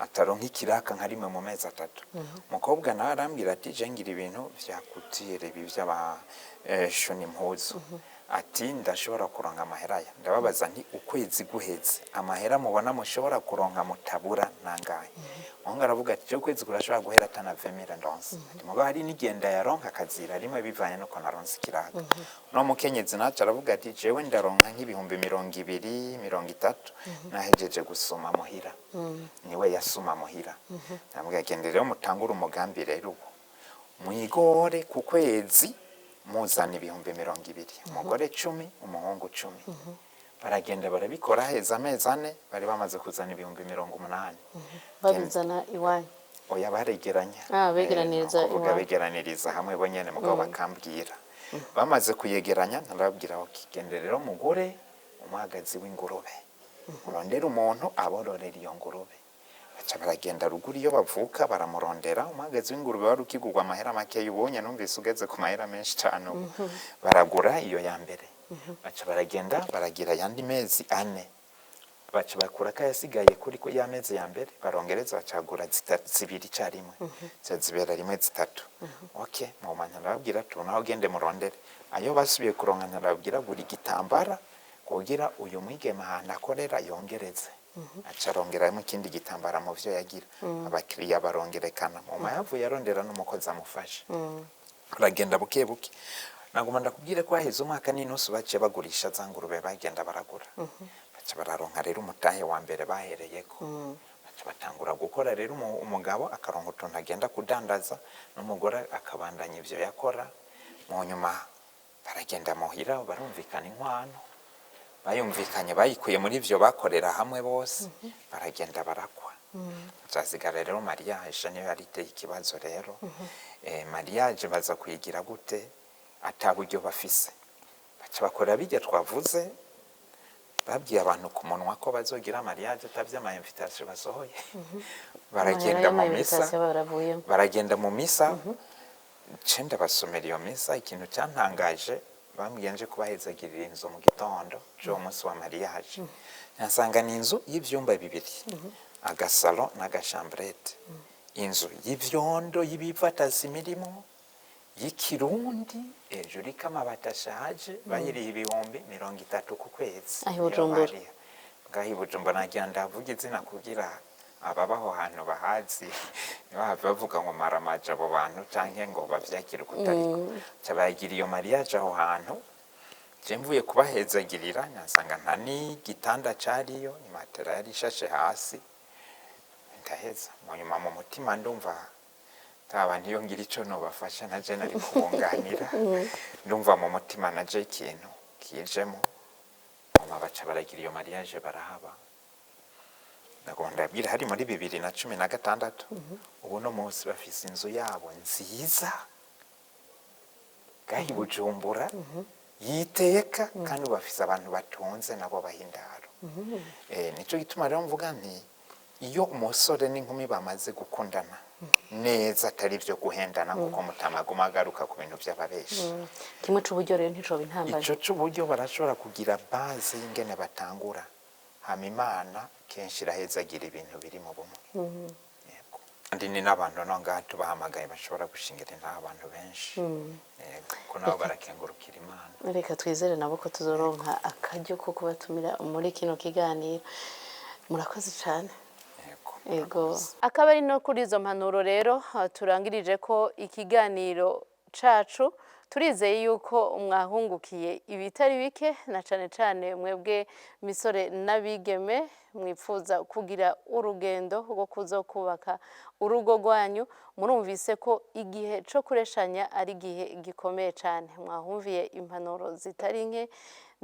ataronka ikiraka nka rimwe mu mezi 3. Umukobwa nawe arambwira ati: "Je ngira ibintu vya couture, ibi vy'abashona impuzu," ati: "Ndashobora kuronka amahera aya." Ndababaza nti: "Ukwezi guheze, amahera mubona mushobora kuronka mutabura nangahe?" Umuhungu aravuga ati: "Je ukwezi kurashobora guhera atana 20 000 ndonse," ati: "Mugabo hari n'igihe ndayaronka akazira rimwe bivanye nuko naronse ikiraka." No mukenyezi naco aravuga ati: "Jewe ndaronka nk'ibihumbi 20, 30, nahejeje gusuma muhira." Niwe yasuma muhira. Ndamubwira: "Genda rero mutangure umugambi rero ubu, mwigore ku kwezi muzana ibihumbi 20, umugore 10, umuhungu 10." Baragenda barabikora, heza amezi 4 bari bamaze kuzana ibihumbi 80. Babizana iwanyu? Oya, baregeranya. Ah, begeraniriza Ni ukuvuga iwanyu. Begeraniriza hamwe bo nyene, mugabo bakambwira. Bamaze kuyegeranya, ndarababwira: "Ok, gende rero mugure umwagazi w'ingurube, urondere umuntu abororera iyo ngurube." Baca baragenda ruguru iyo bavuka, baramurondera. Umwagazi w'ingurube wari ukigurwa amahera makeya, ubonye numvise ugeze ku mahera menshi cyane ubu. Baragura iyo ya mbere, baca baragenda baragira ayandi mezi 4, baca bakura kayasigaye kuri ko ya mezi ya mbere, barongereza, bacagura zibiri icyarimwe, zica zibera rimwe zitatu. Ok, mumanya ndababwira tubona aho gende murondere ayo basubiye kuronka. Ndababwira: "Gura igitambara kugira uyu mwigeme ahantu akorera yongereze." Aca arongeramo ikindi gitambara mu vyo yagira, abakiriya barongerekana. Muma yavuye arondera n'umukozi amufasha, uragenda buke buke. Naguma ndakubwire ko haheze umwaka n'inusu baciye bagurisha za ngurube, bagenda baragura, baca bararonka rero umutahe wa mbere bahereyeko, baca batangura gukora rero. Umugabo akaronka utuntu agenda kudandaza, n'umugore akabandanya ivyo yakora. Mu nyuma baragenda muhira, barumvikana inkwano, bayumvikanye bayikuye muri ivyo bakorera hamwe bose, baragenda barakwa. Hasigara rero mariage, niyo yari iteye ikibazo rero. Mariage baza kuyigira gute ata buryo bafise? Baca bakora bijya twavuze, babwiye abantu ku munwa ko bazogira mariage atavye ama invitation basohoye. Baragenda mu misa. Baravuyemo. Baragenda mu misa, nce ndabasomera iyo misa. Ikintu cyantangaje, bambwiye nje kubahezagirira inzu mu gitondo c'uwo munsi wa mariage, nsanga ni inzu y'ivyumba bibiri, agasalo n'agachambrette, inzu y'ivyondo y'ibivatasi irimo y'ikirundi, hejuru iriko amabati ashaje, bayiriha ibihumbi 30 ku kwezi. Aho i Bujumbura? Niyo bariha. Ngaho i Bujumbura, nagira ndavuga izina kugira Ababaho hantu bahazi ntibahave bavuga ngo maramaje abo bantu canke ngo bavyakire ukutariko. Ca baragira iyo mariage aho hantu. Je mvuye kubahezagirira, nyasanga nta n'igitanda cariyo, imatera yari ishashe hasi. Ndaheza mu nyuma mu mutima ndumva taba ntiyo ngira ico nobafasha, naje nari kubunganira. Ndumva mu mutima naje ikintu kijemo. Mama baca baragira iyo mariage, barahaba. Ndagomba ndabwira, hari muri 2016. Ubu no munsi bafise inzu yabo nziza gahi Bujumbura yiteka, kandi ubu bafise abantu batunze nabo bahindaro. Nico gituma rero mvuga nti iyo umusore n'inkumi bamaze gukundana neza, atari ibyo guhendana, kuko mutamaguma agaruka ku bintu by'ababeshi. Kimwe c'uburyo rero nticoba intambara. Ico c'uburyo barashobora kugira base y'ingene batangura, hama Imana kenshi irahezagira ibintu biri mu bumwe. Yego. Kandi ni n'abantu no ngaha tubahamagaye bashobora gushingira intahe abantu benshi. Yego, ko nabo barakengurukira Imana. Reka twizere nabo ko tuzoronka akaryo ko kubatumira muri kino kiganiro. Murakoze cyane. Yego. Ego. Akaba ari no kuri izo mpanuro rero turangirije ko ikiganiro cacu. Turizeye yuko mwahungukiye ibitari bike, na cane cane mwebwe misore n'abigeme mwipfuza kugira urugendo rwo kuzokubaka urugo rwanyu. Murumvise ko igihe co kureshanya ari igihe gikomeye cane. Mwahumviye impanuro zitari nke,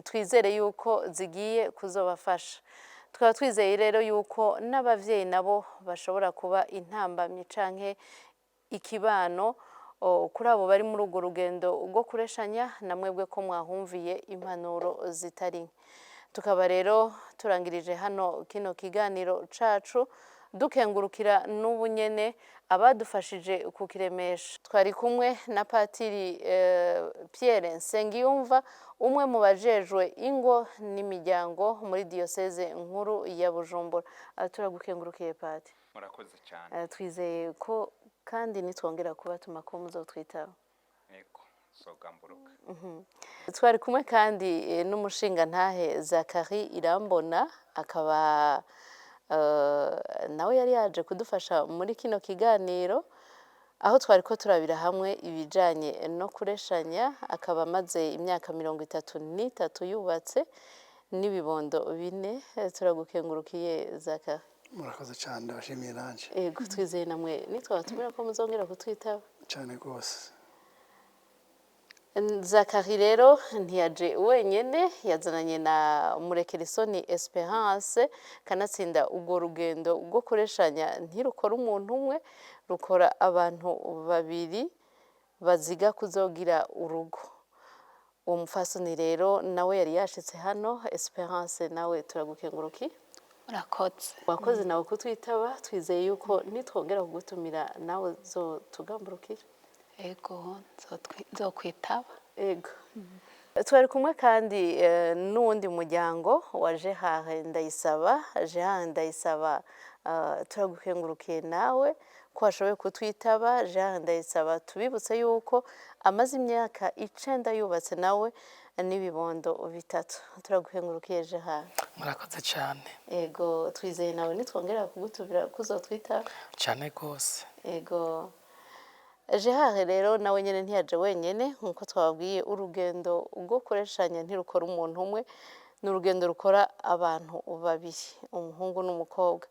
twizere yuko zigiye kuzobafasha. Tukaba twizeye rero yuko n'abavyeyi nabo bashobora kuba intambamyi canke ikibano kuri abo bari muri urwo rugendo rwo kureshanya, na mwebwe ko mwahumviye impanuro zitari nke. Tukaba rero turangirije hano kino kiganiro cacu, dukengurukira n'ubu nyene abadufashije kukiremesha. Twari kumwe na Patiri Pierre Nsengiyumva, umwe mu bajejwe ingo n'imiryango muri diyoseze nkuru ya Bujumbura. Turagukengurukiye, Pati. Murakoze cyane. Twizeye ko kandi nitwongera kubatuma ko muzotwitaba. Yego, sogamburuka. Twari kumwe kandi n'umushingantahe Zakari Irambona, akaba nawe yari yaje kudufasha muri kino kiganiro, aho twari ko turabira hamwe ibijanye no kureshanya, akaba amaze imyaka 33 yubatse n'ibibondo 4. Turagukengurukiye, Zakari. Murakoze cyane, ndabashimiye nanjye. Yego, twizeye namwe nitwabatumira ko muzongera kutwitaba. Cyane rwose. Zakari rero ntiyaje wenyene, yazananye na Murekerisoni Esperance. Kanatsinda urwo rugendo rwo kureshanya ntirukora umuntu umwe, rukora abantu babiri baziga kuzogira urugo. Uwo mupfasoni rero nawe yari yashitse hano. Esperance, nawe turagukengurukiye. Murakoze. Wakoze nawe kutwitaba. Twizeye yuko nitwongera kugutumira nawe zotugamburukira. Ego, nzokwitaba. Ego. Twari kumwe kandi n'uwundi muryango wa Gerard Ndayisaba. Gerard Ndayisaba, turagukengurukiye nawe ko washoboye kutwitaba. Gerard Ndayisaba, tubibutse yuko amaze imyaka 9 yubatse nawe n'ibibondo 3. Turagukengurukiye, Gerard. Murakoze cyane. Ego, twizeye nawe nitwongera kugutumira kuzotwitaba. Cyane rwose. Ego. Gerard rero nawe nyene ntiyaje wenyene. Nkuko twababwiye, urugendo rwo kureshanya ntirukora umuntu umwe, ni urugendo rukora abantu babiri, umuhungu n'umukobwa.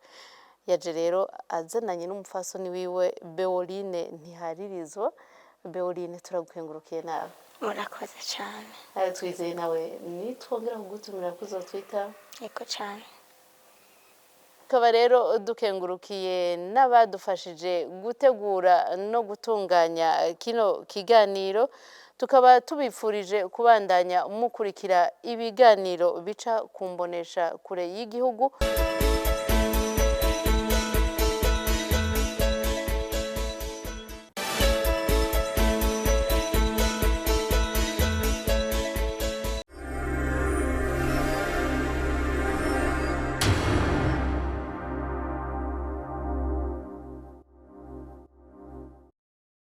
Yaje rero azananye n'umupfasoni wiwe Beoline Ntiharirizwa. Beoline, turagukengurukiye nawe. Murakoze cyane. Twizeye nawe nitwongera kugutumira kuzotwitaba. Yego cyane. Tukaba rero dukengurukiye n'abadufashije gutegura no gutunganya kino kiganiro, tukaba tubifurije kubandanya mukurikira ibiganiro bica ku mbonesha kure y'igihugu.